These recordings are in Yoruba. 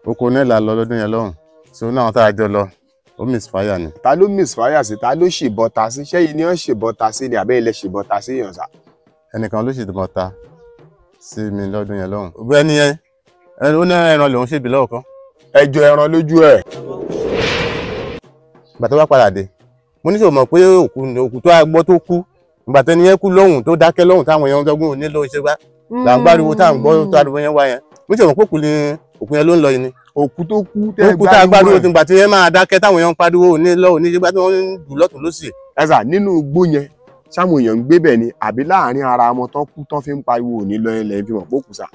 Oko náà la lọ lọ́dún yẹn lọ́hùn. So náà tá a jọ lọ, ó misfire ni. Ta ló misfire sí? Ta ló ṣèbọn ta sí? Ṣẹ́yìn ni wọ́n ṣèbọn ta sí ni àbẹ́ ilẹ̀ ṣèbọn ta sí yàn sà? Ẹnìkan ló ṣèbọn ta sí mi lọ́dún yẹn lọ́hùn. Bẹ́ẹ̀ ni ẹ ó ní ẹran lòún ṣèbí lọ́ọ̀kan. Ẹjọ́ ẹran lójú ẹ̀. Ìgbà tó bá padà dé, mo ní sọ mọ̀ pé òkú tó a gbọ́ tó kú. Ìgbà tẹ́ni yẹn kú lọ́hùn tó dákẹ́ lọ́hùn táwọn èèyàn dọ́gbọ́n ò nílò iṣẹ́ gbá. Là ń gbáriwo tá à ń gbọ́ tó ariwo yẹn wá yẹn. Mo ní sọ mọ̀ pé òkú yẹn ló ń lọ yìí ni. Òkú tó kú tẹ́ òkú tá a gbáriwo tó gbà tí yẹn máa dákẹ́ táwọn èèyàn ń pariwo ò nílò oníṣẹ́ gbá tí wọ́n ń dù lọ́tùn lósì. Ẹ sà, nínú igbó yẹn sáwọn èèyàn ń gbé bẹ̀ ni àbí láàárín ara wọn tán kú tán fi ń pariwo ò ní lọ yẹn lẹ́yìn fi mọ̀ pé òkú sà?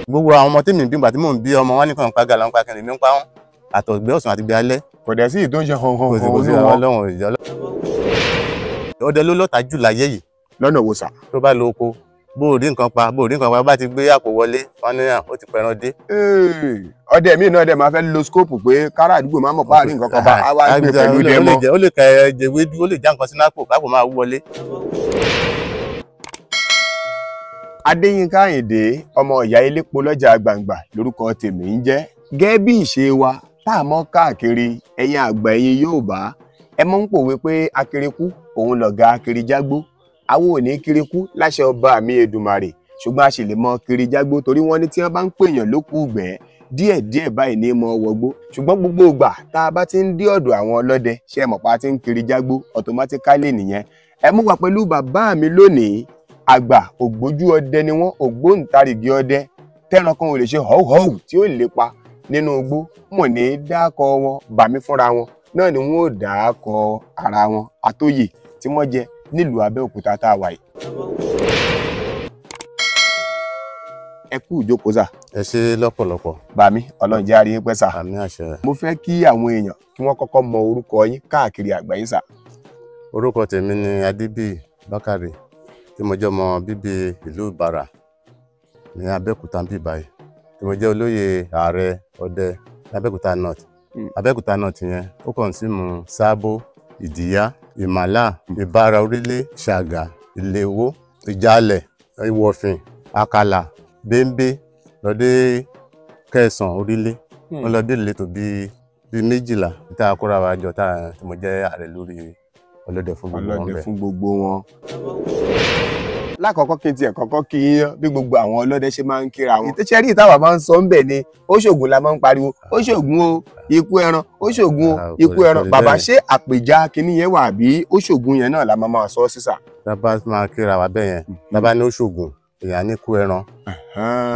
Gbogbo àwọn ọmọ tí mi bí ìgbà tí mò ń bí ọmọ wọn nìkan ń pa gàlà ń pa kẹrin mi ń pa wọn àtọ̀gbẹ́ ọ̀sán àti gbé alẹ́. Kò dẹ̀ sí ìtò ń ṣe hàn hàn Kò sí hàn kò sí nínú wọn. Ọlọ́run ìjọ ọdẹ ló lọ́ta jù láyé yìí. Lọ́nà wo sà? Tó bá lọ oko, bó o rí nǹkan pa, bó o rí nǹkan pa, bá ti gbé àpò wọlé, wọn ní à, ó ti pẹran dé. Ọdẹ mi náà dẹ̀ máa fẹ́ lo skóòpù pé kárà àdúgbò máa mọ̀ páàrí nǹkan kan bá a wá gbé pẹ̀lú dẹmọ. Ó lè kẹ jẹwédú, ó lè já nǹkan sínú àpò kápò máa wú wọlé. Adéyínká Àyìndé ọmọ ìyá elépo lọ́jà gbàǹgbà lórúkọ tèmi ń jẹ́. Gẹ́gẹ́ bí ìṣe wa tá a mọ̀ káàkiri ẹ̀yin àgbà ẹ̀yin Yorùbá ẹ mọ̀ ń pòwe pé akirikú òun lọ̀gá akirijágbó. Àwọn ò ní kirikú láṣẹ ọba mi Èdùmàrè, ṣùgbọ́n a sì lè mọ kirijágbó torí wọ́n ní tí wọ́n bá ń pèèyàn lókù ìgbẹ́ díẹ̀díẹ̀ báyìí ní mọ wọgbó. Ṣùgbọ́n gbogbo ìgbà tá a bá ti ń dé ọ̀dọ̀ àwọn ọlọ́dẹ ṣe é mọ̀ pa ti ń kirijágbó automatically nìyẹn. Ẹ mú wa pẹ̀lú bàbá mi lónìí, àgbà ògbójú ọdẹ ni wọ́n, ògbóǹtarìgì ọdẹ tẹ́ran kan ò lè ṣe họ́wùhọ́wù tí ó lépa nínú igbó. Mọ̀ ní dákọ̀ wọn bàmí fúnra wọn náà ni wọ́n ò dákọ̀ ara wọn àtòyè tí wọ́n jẹ nílùú Abẹ́òkúta tá a wà yìí. Ẹ kú ìjókòó sà. Ẹ ṣe lọ́pọ̀lọpọ̀. Bàmí Ọlọ́run jẹ́ á rí yín pẹ́ sà. Àmín àṣẹ. Mo fẹ́ kí àwọn èèyàn kí wọ́n kọ́kọ́ mọ orúkọ yín káàkiri àgbáyé sà. Orúkọ tèmi ni Adébíyì Bákàrè tí mo jẹ́ ọmọ bíbí ìlú Ìbàrà ní Abẹ́òkúta ń bí báyìí, tí mo jẹ́ olóyè ààrẹ ọdẹ Abẹ́òkúta North. Abẹ́òkúta North yẹn ó kàn sí mu Sábó, Ìdíyá, Ìmàlà, Ìbàrà Orílẹ̀, Ṣàgà, Ìléwó, Ìjàlẹ̀, Ìwọ̀fìn, Àkàlà, Bẹ́ńbé lọ́dẹ Kẹsàn-án Orílẹ̀. Wọ́n lọ bí ìletò bíi 12 tá a kóra wa jọ tá a tí mo jẹ́ ààrẹ lórí ọlọ́dẹ fún gbogbo wọn ọlọ́dẹ bẹ́ẹ̀. fún gbogbo wọn. Lákọ̀ọ́kọ́ kí n tiẹ̀ kọ́kọ́ kí yín bí gbogbo àwọn ọlọ́dẹ ṣe máa ń kíra wọn. Ìtẹ́sẹ̀ rí ìtawà máa ń sọ ń bẹ̀ ni ó ṣògùn la máa ń pariwo, ó ṣògùn o, ikú ẹran, ó ṣògùn o, ikú ẹran. Bàbá ṣé àpèjá kinní yẹn wà bí ó ṣògùn yẹn náà la máa máa sọ sísà? Tá bá máa kíra wa bẹ́ẹ̀ yẹn, tá bá ní ó ṣògùn, èèyàn ní kú ẹran.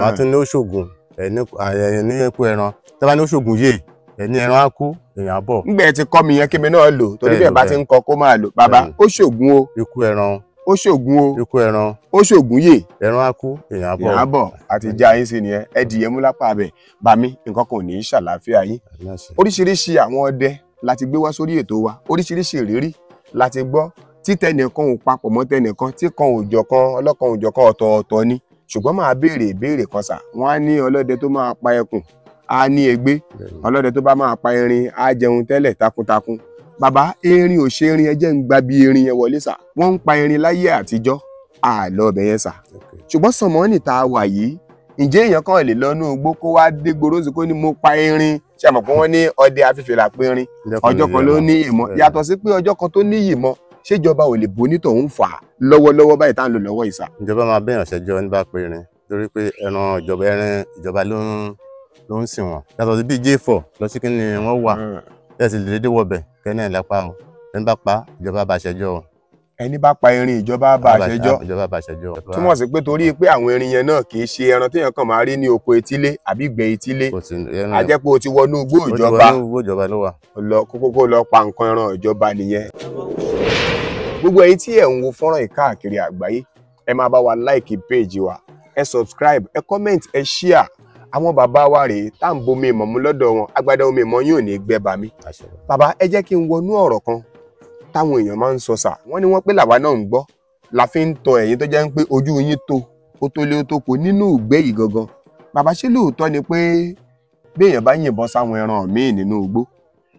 Màá tún ní ó ṣògùn, ẹ̀yìn ní kú ẹran. Tá bá ní ó ṣògùn yé, ẹni ẹran á kú, èèyàn á bọ̀. Ńgbẹ́ ti kọ́ mi yẹn kí mi náà lò torí bẹ́ẹ̀ bá ti ń kọ kó máa lò. Bàbá ó ṣògùn o. Ikú ẹran. Ó ṣògùn o. Ikú ẹran. Ó ṣògùn yè. Ẹran á kú, èèyàn á bọ̀. Èèyàn á bọ̀ àti já yín sí nìyẹn. Ẹ dìyẹ mú lápá abẹ. Bàmí nǹkan kan ò ní í ṣàlàáfíà yín. Oríṣiríṣi àwọn ọdẹ la ti gbé wá sórí ètò wa. Oríṣiríṣi ìrírí la ti gbọ́. Tí tẹnìkan ò papọ̀ mọ́ tẹnìkan, tí kan ò jọ kan, ọlọ́kan ò jọ kan, ọ̀tọ̀ọ̀tọ̀ ni. Ṣùgbọ́n máa béèrè ìbéèrè kan sà. Wọ́n á ní ọlọ́dẹ tó máa pa ẹkùn, á ní egbé. Ọlọ́dẹ tó bá máa pa erin, á jẹun tẹ́lẹ̀ takuntakun. Bàbá erin ò ṣe erin, ẹ jẹ́ ń gba bí erin yẹn wọlé sà. Wọ́n ń pa erin láyé àtijọ́, á lọ ọbẹ̀ yẹn sà. Ṣùgbọ́n sànmọ́nì tá a wà yìí, ǹjẹ́ èèyàn kan lè lọ inú igbó kó wá dé gbòòrò kó ní mo pa erin? Ṣé àmọ̀ pé wọ́n ní ọdẹ afífìlà pé erin? Ọjọ́ kan ló ní ìmọ̀. Yàtọ̀ sí pé ọjọ́ kan tó ní ìmọ̀, ṣèjọba ò lè bonítọ̀hún fà á lọ́wọ́lọ́wọ́ báyìí tá à ń lò lọ́wọ́ ìsà? Ìjọba máa bẹ̀yàn ṣẹjọ́ ní bá pé erin torí pé ẹran ìjọba, ẹran ìjọba ló ń sìn wọ́n. Yàtọ̀ sí bíi J4 lọ sí kí ni wọ́n wà. Ẹ sì lè dédé wọbẹ̀ kẹ́ni ẹ̀ lápá o. Ẹni bá pa ìjọba bá ṣẹjọ́ o. Ẹni bá pa erin ìjọba bá ṣẹjọ́. Ìjọba bá ṣẹjọ́. Túmọ̀ sí pé torí pé àwọn erin yẹn náà kì í ṣe ẹran téèyàn kàn máa rí ní oko etílé àbí ìgbẹ́ etílé. A jẹ́ pé o ti wọnú igbó ìjọba. O ti wọnú igbó ìjọba ló wà. Lọ kókó lọ pa nǹkan ẹran ìjọba nìyẹn. Gbogbo ẹ̀yin tí ẹ̀ ń wo fọ́nrán yìí káàkiri àgbáyé, ẹ máa bá wa like page wa, ẹ subscribe, ẹ comment, ẹ share. Àwọn bàbá wa rèé tá à ń bomi ìmọ̀ mú lọ́dọ̀ wọn, agbada omi ìmọ̀ yóò ní gbẹ bà mí. Bàbá ẹ jẹ́ kí n wọnú ọ̀rọ̀ kan táwọn èèyàn máa ń sọ sà. Wọ́n ní wọ́n pé làwa náà ń gbọ́ la fi ń tọ ẹ̀yin tó jẹ́ ń pé ojú yín tó ó tó lé ó tó kó nínú ìgbẹ́ yìí gangan. Bàbá ṣé lóòótọ́ ni pé bí èèyàn bá yìnbọn sáwọn ẹran míì nínú igbó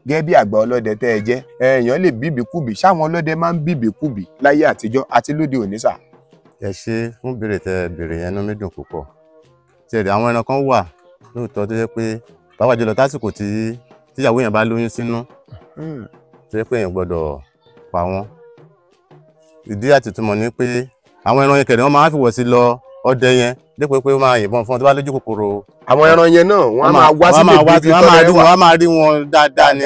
gẹ́gẹ́ bí àgbà ọlọ́dẹ tẹ́ ẹ jẹ́, èèyàn lè bíbíkúbi? Ṣáwọn ọlọ́dẹ máa ń bíbíkúbi láyé àtijọ́ àti lóde òní sà? Ẹ ṣe fún béèrè tẹ béèrè yẹn, inú mi dùn púpọ̀. Ṣẹ̀rí àwọn ẹran kan wà Lóòótọ́ tó jẹ́ pé pàápàá jùlọ tásìkò tí tíyàwó yẹn bá lóyún sínú, tó jẹ́ pé èèyàn gbọ́dọ̀ pa wọ́n. Ìdí àti ìtumọ̀ ni pé àwọn ẹran yẹn kẹ̀lẹ́ wọ́n máa ń fìwọ̀ sí lọ ọdẹ yẹn dípò pé wọ́n máa yìnbọn fún wọn tó bá lójú kòkòrò. Àwọn ẹran yẹn náà wọ́n á máa wá sí ibi wọ́n máa rí wọn, wọ́n máa rí wọn dáadáa ni.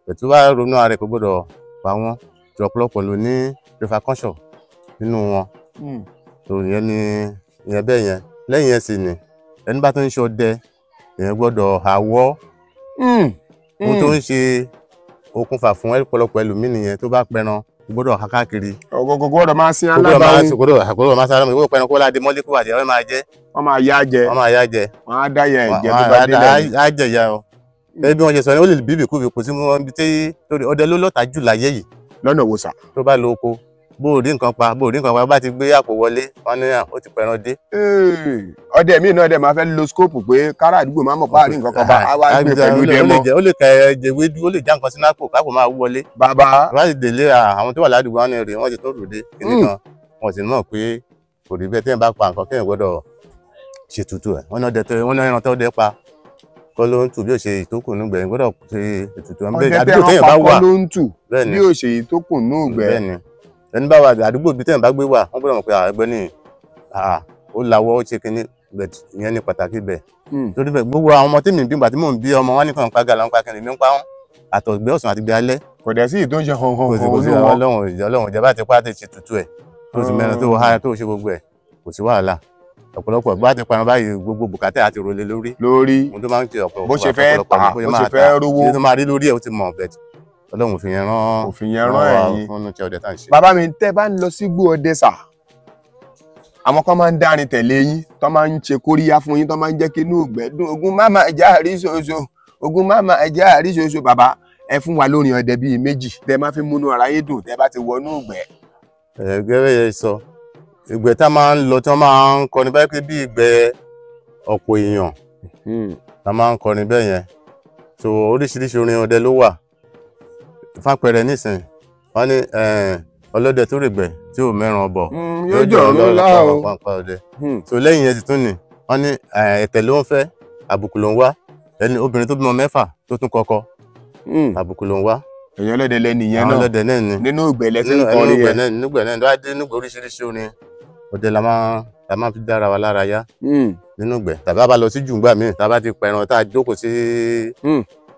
Ètò bá ronú ara rẹ̀ kò gbọ́dọ̀ pa wọ́n. Tí ọ̀pọ̀lọpọ̀ ló ní repercussion nínú wọn. Tó ìyẹn ni ìyẹn bẹ́ẹ̀ yẹn. Lẹ́yìn yẹn sì ni ẹni bá tó ń ṣe ọdẹ èèyàn gbọ́dọ̀ àwọ̀. Ohun tó ń ṣe okùnfà fún ọ̀pọ̀lọpọ̀ ẹlòmíì nìyẹn, tó bá pẹran kò gbọ́dọ̀ há káàkiri. Ọ̀gọ̀gọ̀ gbọ́dọ̀ máa sin alábàáhùn. Kò gbọ́dọ̀ máa sin alábàáhùn, kò gbọ́dọ̀ pẹran kó ládé mọ́lé kó bàjẹ́, wọ́n máa jẹ. Wọ́n máa yá jẹ. Wọ́n máa yá jẹ. Wọ́n á dá yẹn ẹ̀jẹ̀ tó bá délẹ̀. Á jẹ ìyá o. Gẹ́gẹ́ bí wọ́n ṣe sọ ni ó lè bíbí kúbi kò sí wọn bí tí ọdẹ ló lọ́ta jù láyé yìí. Lọ́nà wo sà? Tó bá lọ oko, bó o rí nǹkan pa, bó o rí nǹkan pa, bá ti gbé àpò wọlé, wọ́n ní ó ti pẹran dé. Ọdẹ míì náà dẹ̀ máa fẹ́ lo skóòpù pé kárà àdúgbò máa mọ̀ pa àrí nǹkan kan bá a wá gbé pẹ̀lú dẹmọ. Ó lè kẹ ẹ̀jẹ̀ wédú, ó lè já nǹkan sínú àpò kápò máa wọlé. Bàbá. Bá ti délé àwọn tó wà ládùúgbò wọn ni rè wọ́n ti tó ròde kíní kan, wọ́n sì mọ̀ pé kò rí bẹ́ẹ̀. Téèyàn bá pa nǹkan kéèyàn gbọ́dọ̀ ṣètùtù ẹ̀. Wọ́n náà ẹran tó dẹ pa kọ́ ló ń tù bí ó ṣe ìtókù nígbẹ̀, gbọ́dọ̀ ṣe ètùtù ẹ̀. Ọdẹ tẹ́ran pa kọ́ ló ń tù bí ó ṣe ìtókù nígbẹ̀. Bẹ́ẹ̀ni, ẹni bá wà àdúgbò bí tẹ́yìn bá gbé wà, wọ́n gbọ́dọ̀ mọ̀ pé ẹgbẹ́ ní ó lawọ́ ó ṣe kínní, ìyẹn ní pàtàkì bẹ̀. Torí bẹ́ẹ̀ gbogbo àwọn ọmọ tí mi bí gbà tí mò ń bí ọmọ wọn nìkan pa gàlà ń pa kínní mi ń pa wọn àtọ̀gbẹ́ ọ̀sán àti gbé alẹ́. Kò dẹ̀ sí ìtò ń ṣe hàn hàn hàn kò sí Ọlọ́run ìjọba ti pa ti ṣe tutù ẹ̀ tó sì mẹ́rin tó há tó ṣe gbogbo ẹ̀ kò sí wàhálà. Ọ̀pọ̀lọpọ̀ bá ti parun báyìí gbogbo bùkátà àti rọlé lórí. Lórí ohun tó máa ń ṣe ọ̀pọ̀ bó ṣe fẹ́ tà bó ṣe fẹ́ rówó ṣe tó máa rí lórí ẹ̀ ó ti mọ̀ bẹ́ẹ̀. Ọlọ́run fi yẹn rán òfin yẹn rán ẹ̀yin. Fún iṣẹ́ ọdẹ tá à ń ṣe. Bàbá mi, tẹ́ bá ń lọ sígbó ọdẹ sà, àwọn kan máa ń dárin tẹ̀lé yín, tó máa ń ṣe kóríyá fún yín, tó máa ń jẹ́ kí inú ìgbẹ́ dùn. Ogun má máa jẹ́ àríṣoṣo, ogun má máa jẹ́ àríṣoṣo. Bàbá, ẹ fún wa lórin ọdẹ bíi méjì tẹ́ máa fi múnú ara yín dùn tẹ́ bá ti wọnú ìgbẹ́. Ẹ gẹ́gẹ́ yẹn sọ, ìgbẹ́ tá máa ń lọ tí wọ́n máa ń kọrin báyìí pé bí ìgbẹ́ ọ̀pọ̀ èèyàn tá máa ń kọrin bẹ́ẹ̀ yẹn. So oríṣiríṣi orin ọdẹ ló wà. Fápẹrẹ nísìn wọ́n ní ọlọ́dẹ tó règbẹ́ tí ò mẹ́ran ọbọ̀ yóò jọ̀rọ̀ ńlá o. So lẹ́yìn yẹn ti tún ni wọ́n ní ẹ̀tẹ̀ ló ń fẹ́, àbùkù ló ń wá. Ẹni obìnrin tó bímọ mẹ́fà tó tún kọ́kọ́, àbùkù ló ń wá. Èèyàn ọlọ́dẹ lẹ́nu ìyẹn náà. Àwọn ọlọ́dẹ náà ni nínú ìgbẹ́ lẹ́sìn kọrin yẹn. Nínú ìgbẹ́ náà ló dé nínú oríṣiríṣi orin ọdẹ la máa fi dára wa lára yá nínú ìgbẹ́. Tàbí a bá lọ sí jùngbà míì tá a bá ti pẹran tá a jókòó sí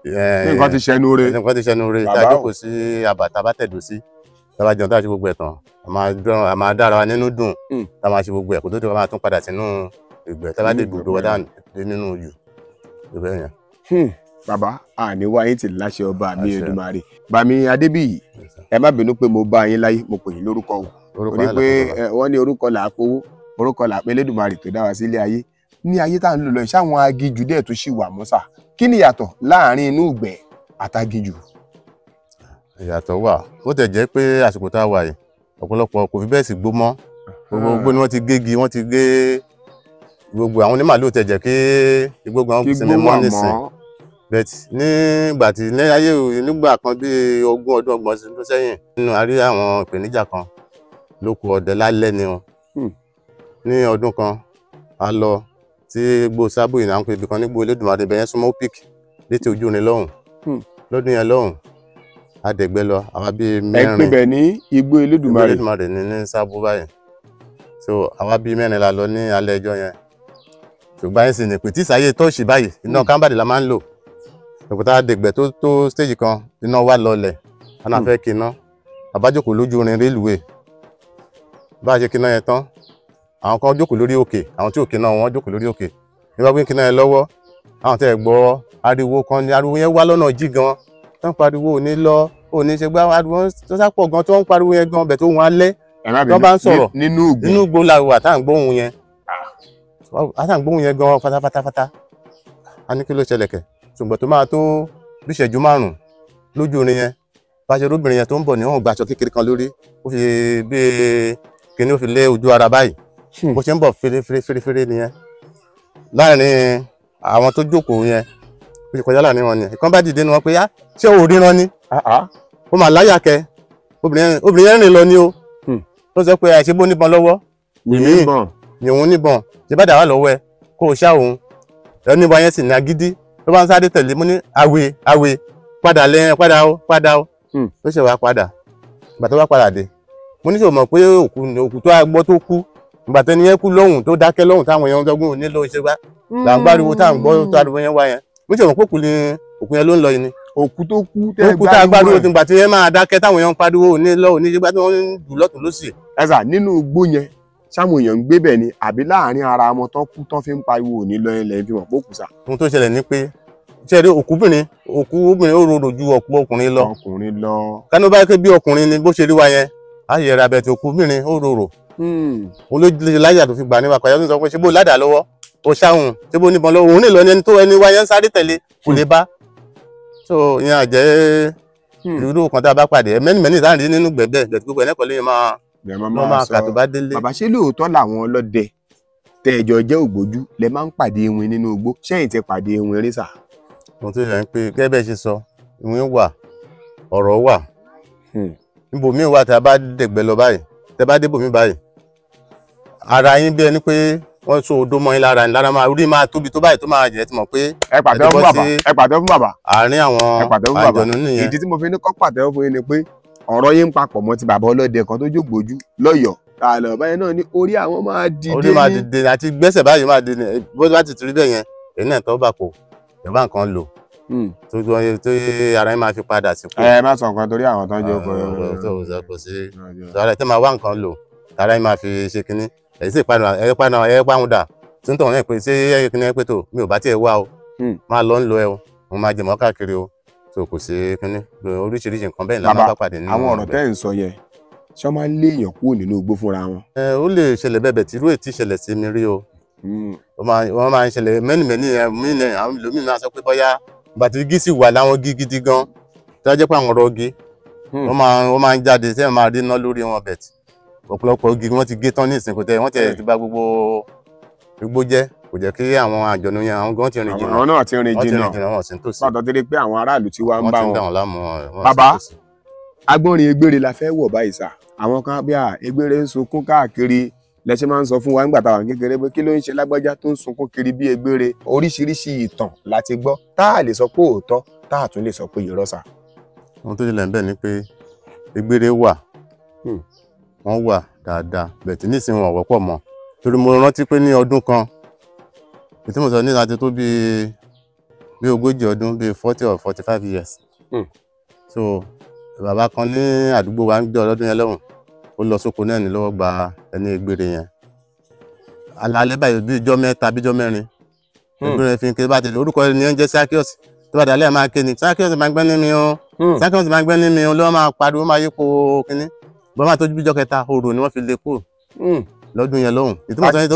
nǹkan ti ṣẹnu re, nǹkan ti ṣẹnu re, tá a jókòó sí abà tá a bá tẹ̀dó sí, tá a bá jẹun tá a ṣe gbogbo ẹ̀ tán, a máa dára wa nínú dùn, tá a máa ṣe gbogbo ẹ̀ kó tó tó máa tún padà sínú ìgbẹ́ tá a bá dé gbogbo wa dé nínú jù ìgbẹ́ yẹn. Bàbá, àní wá yín ti láṣẹ ọba mi Èdùmàrè. Bàmí Adébíyì, ẹ má bínú pé mo bá yín láyé, mo pè yín lórúkọ o. Orí pé wọ́n ní orúkọ là á powó, orúkọ là á pé Elédùmarè tó dá wa sílé ayé. Ní ayé tá à ń lò lọ, ṣáwọn aginjù dẹ̀ tó ṣì wà mọ́sà. Kí ni ìyàtọ̀ láàrin inú ìgbẹ́ àtàginjù? Ìyàtọ̀ wà. Ó tẹ̀ jẹ́ pé àsìkò tá a wà yìí ọ̀pọ̀lọpọ̀ kò fi bẹ́ẹ̀ sì gbó mọ́. Gbogbo ni wọ́n ti gégi, wọ́n ti gé gbogbo àwọn onímàlúù tẹ̀ jẹ́ kí igbó gan sinmi mọ́ nísìn. Bẹ́ẹ̀ nígbà tí ní ayé nígbà kan bíi 20 ọdún 30 ọdún sẹ́yìn nínú a rí àwọn ìpèníjà kan lóko ọdẹ lálẹ́ ni wọn. Ní ọdún kan a lọ tí gbó sábò yìí náà ń pè ibì kan nígbó Elédùmarè ibẹ̀ yẹn súnmọ́ Opic létí ojú irin lọ́hùn. Lọ́dún yẹn lọ́hùn a dẹ̀gbẹ́ lọ àwa bíi mẹ́rin. Ẹ pè bẹ̀ ní igbó Elédùmarè. Igbó Elédùmarè ní sábò báyìí. So àwa bíi mẹ́rin la lọ ní alẹ́ ẹjọ́ yẹn. Ṣùgbọ́n àyìn sì ní pé tí ìsáyé tọ́ọ̀ṣì báyìí iná kámbàdì la máa ń lò. Òkúta dẹ̀gbẹ́ tó stéèjì kan iná wà lọlẹ̀, wọn náà fẹ́ kiná. Àbájókòó lójú irin rélùwé. Bá a ṣe kiná yẹn tán, àwọn kan jókòó lórí òkè, àwọn tí ò kiná wọn jókòó lórí òkè. Nígbà pé kiná yẹn lọ́wọ́, àwọn tẹ́ ẹ gbọ́ ariwo kan ní ariwo yẹn wá lọ́nà jí gan. Tó ń pariwo òní lọ, òní ṣe gbá ariwo tó sápọ̀ gan tó ń pariwo yẹn gan bẹ̀ tó wọn alẹ́. Tó bá ń sọ̀rọ̀ nínú igbó la wà tá à ń gbóhùn yẹn. Tá à ń gbóhùn yẹn gan pátápátápátá. A ní kí ló ṣẹlẹ̀ kẹ̀? Ṣùgbọ́n tó máa tó bí ìṣẹ́jú márùn-ún lójú orin yẹn, bá ṣe róbìnrin yẹn tó ń bọ̀ ní wọ́n gba aṣọ kékeré kan lórí, ó fi bí kíní ó fi lé ojú ara báyìí. Bó ṣe ń bọ̀ fèrèfèrèfèrè nìyẹn. Láàrin àwọn tó jókòó yẹn, ó ṣe kọjá láàrin wọn ni. Ìkan bá dìde ni wọn pé yá, ṣé o ríran ni? Ó máa láyà kẹ. Obìnrin yẹn rìn lọ ni o. Tó sọ pé àìṣe bó níbọn lọ́wọ́. Yìnyín níbọn. Ṣé bá dà wá lọ́wọ́ ẹ kó o ṣá òun. Ẹni wa yẹn sì ní agídí ló bá ń sáré tẹ̀lé. Mo ní àwẹ̀ àwẹ̀ padà lẹ́yìn, padà ó, padà ó. Ó ṣe wá padà. Ìgbà tó wá padà dé, mo ní ṣe mọ̀ pé òkú tó a gbọ́ tó kú, ìgbà tó ní yẹn kú lọ́hùn tó dákẹ́ lọ́hùn táwọn èèyàn dọ́gbọ́n ò nílò ṣe wá là ń gbáriwo tá à ń gbọ́ tó ariwo yẹn wá yẹn. Mo ṣe mọ̀ pé òkú yẹn ló ń lọ yìí ni. Òkú tó kú tẹ́ òkú tá a gbáriwo tó ìgbà tí yẹn máa dákẹ́ táwọn èèyàn ń pariwo ò nílò ò ní ṣe gbá tí wọ́n ń dù lọ́tùn lósì. Ẹ sà, nínú igbó yẹn sáwọn èèyàn ń gbé bẹ̀ ni àbí láàárín ara wọn tán kú tán fi ń pariwo ò ní lọ yẹn lẹ́yìn fi mọ̀ pé òkú sà? Ohun tó ṣẹlẹ̀ ni pé ṣe rí òkúbìnrin ó rorò ju ọ̀pọ̀ ọkùnrin lọ. Ọkùnrin lọ. Kánú bá yẹ pé bí ọkùnrin ni bó ṣe rí wa yẹn, á yẹra bẹ̀ tí òkúbìnrin ó rorò. Òun ló lè láyà tó fi gbà nípa pàyà tó ń sọ pé ṣé bó ládàá lọ́wọ́, ó ṣáhùn, ṣé bó níbọn lọ́wọ́, òun nílò ẹni tó ẹni wa yẹn ń sáré tẹ̀lé kò lè bá. So ìyẹn àjẹ́ irú kan tá a bá pàdé mẹ́nìmẹ́nì tá à ń rí nínú gbẹ̀gbẹ̀ bẹ̀tí gbogbo ẹ̀ lẹ́kọ̀ọ́ lè máa kà tó bá délé. Bàbá, ṣé lóòótọ́ làwọn ọlọ́dẹ tẹ̀jọ jẹ́ ògbójú lẹ máa ń pàdé iwin nínú igbó? Ṣẹ́yìn ti pàdé iwin rí sà? Ohun tó yẹ ń pé gẹ́gẹ́ bẹ́ẹ̀ ṣe sọ, ìwé wà, ọ̀rọ̀ wà. Ibòmíì wà tí a bá dẹ̀gbẹ́ lọ báyìí, tẹ bá débòmíì báyìí, ara yín bí ẹni pé wọ́n so odó mọ́ yín lára ni, lára máa orí máa tóbi tó báyìí tó máa jẹ́ ti mọ̀ pé ẹ pàtẹ́wọ́ fún bàbá, ẹ pàtẹ́wọ́ fún bàbá. Àárín àwọn àjọ̀nú nìyẹn. Ìdí tí mo fi ní kọ́ pàtẹ́wọ́ fún yín ni pé ọ̀rọ̀ yín ń papọ̀ mọ́ ti bàbá ọlọ́dẹ kan tó jógbójú lọ́yọ̀ọ́. Tààlọ̀ báyẹn náà ní orí àwọn máa dìde. Orí máa dìde àti gbẹ́sẹ̀ báyìí máa dìde bó bá ti torí bẹ́ẹ̀ yẹn, èyí náà tọ́ bà kò ìjọba nǹkan lò tó ara yín máa fi padà sípò. Ẹ má sọ nǹkan torí àwọn tó ń jẹ ọkọ rẹ. Kò sí ara tẹ́ máa wá nǹkan lò ara yín máa fi ṣe kínní. Èyí sì padà ẹ padà ẹ pàwọn dà tó ń tọ̀ náà pé ṣé ẹ kínní ẹ pé tó mi ò bá tiẹ̀ wá o, máa lọ ń lọ ẹ o, mo máa jẹ̀mọ́ káàkiri o, tó kò sí kínní oríṣiríṣi nǹkan bẹ́ẹ̀ la máa bá pàdé nínú. Àwọn ọ̀rọ̀ tẹ́ ń sọ yẹn, ṣé wọ́n máa ń lé èèyàn kúrò nínú igbó fúnra wọn? Ẹ ó lè ṣẹlẹ̀ bẹ́ẹ̀ bẹ́ẹ̀ tí irú ètí ṣẹlẹ̀ sí mi rí o. Wọ́n máa ń ṣẹlẹ̀ mẹ́nìmẹ́nì yẹn, àwọn ẹlòmíì máa sọ pé bóyá ìgbà tí igi sì wà láwọn igi gidi gan tí wọ́n jẹ́ pé àwọn ọ̀rọ̀ igi wọ́n máa ń jáde tí wọ́n máa rí iná lórí wọn bẹ̀t. Ọ̀pọ̀lọpọ̀ igi wọ́n ti gé tán ní ìsìn, kò tẹ́ wọ́n ti bà gbogbo igbó jẹ́, kò jẹ́ kí àwọn àjọ̀nú yẹn àwọn gan ti rìn jìnnà. Àwọn náà ti rìn jìnnà, wọ́n sì ń tòsí. Pàtó ti rí pé àwọn aráàlú ti wá ń bá wọn. Bàbá, agbọ́nrin egbére la fẹ́ wọ̀ báyìí sà. Àwọn kan bí i egbére ń sunkún káàkiri lẹ́sẹ̀ máa ń sọ fún wa nígbà táwọn kékeré pé kí ló ń ṣe lágbájá tó ń sunkún kiri bí egbére. Oríṣiríṣi ìtàn láti gbọ́ tá a lè sọ pé òótọ́, tá a tún lè sọ pé irọ́ sà. Ohun tó ṣẹlẹ̀ ń bẹ̀ ni pé egbére wà, wọ́n wà dáadáa bẹ̀tì nísìnyí wọn wọ́pọ̀ mọ́. Torí mo rántí pé ní ọdún kan tí mo sọ ní láti tó bíi 40 ọdún, bíi 40 or 45 years. So bàbá kan ní àdúgbò wa ń gbé ọlọ́dún yẹn lọ́hùn, ó lọ sóko náà ní lọ́wọ́ gba ẹni egbére yẹn. Alálẹ́ báyìí bí ijọ́ mẹ́ta bí ijọ́ mẹ́rin, egbére fi ń ké bá ti orúkọ ẹni yẹn ń jẹ́ Sakios. Tó bá dalẹ́ máa ké ni Sakios máa gbẹ́ ní mi o, Sakios máa gbẹ́ ní mi o, lọ́wọ́ máa pariwo máa yípo kínní. Bọ́n máa tójú bíjọ́ kẹta, orò ni wọ́n fi lé kúrò lọ́dún yẹn lọ́hùn.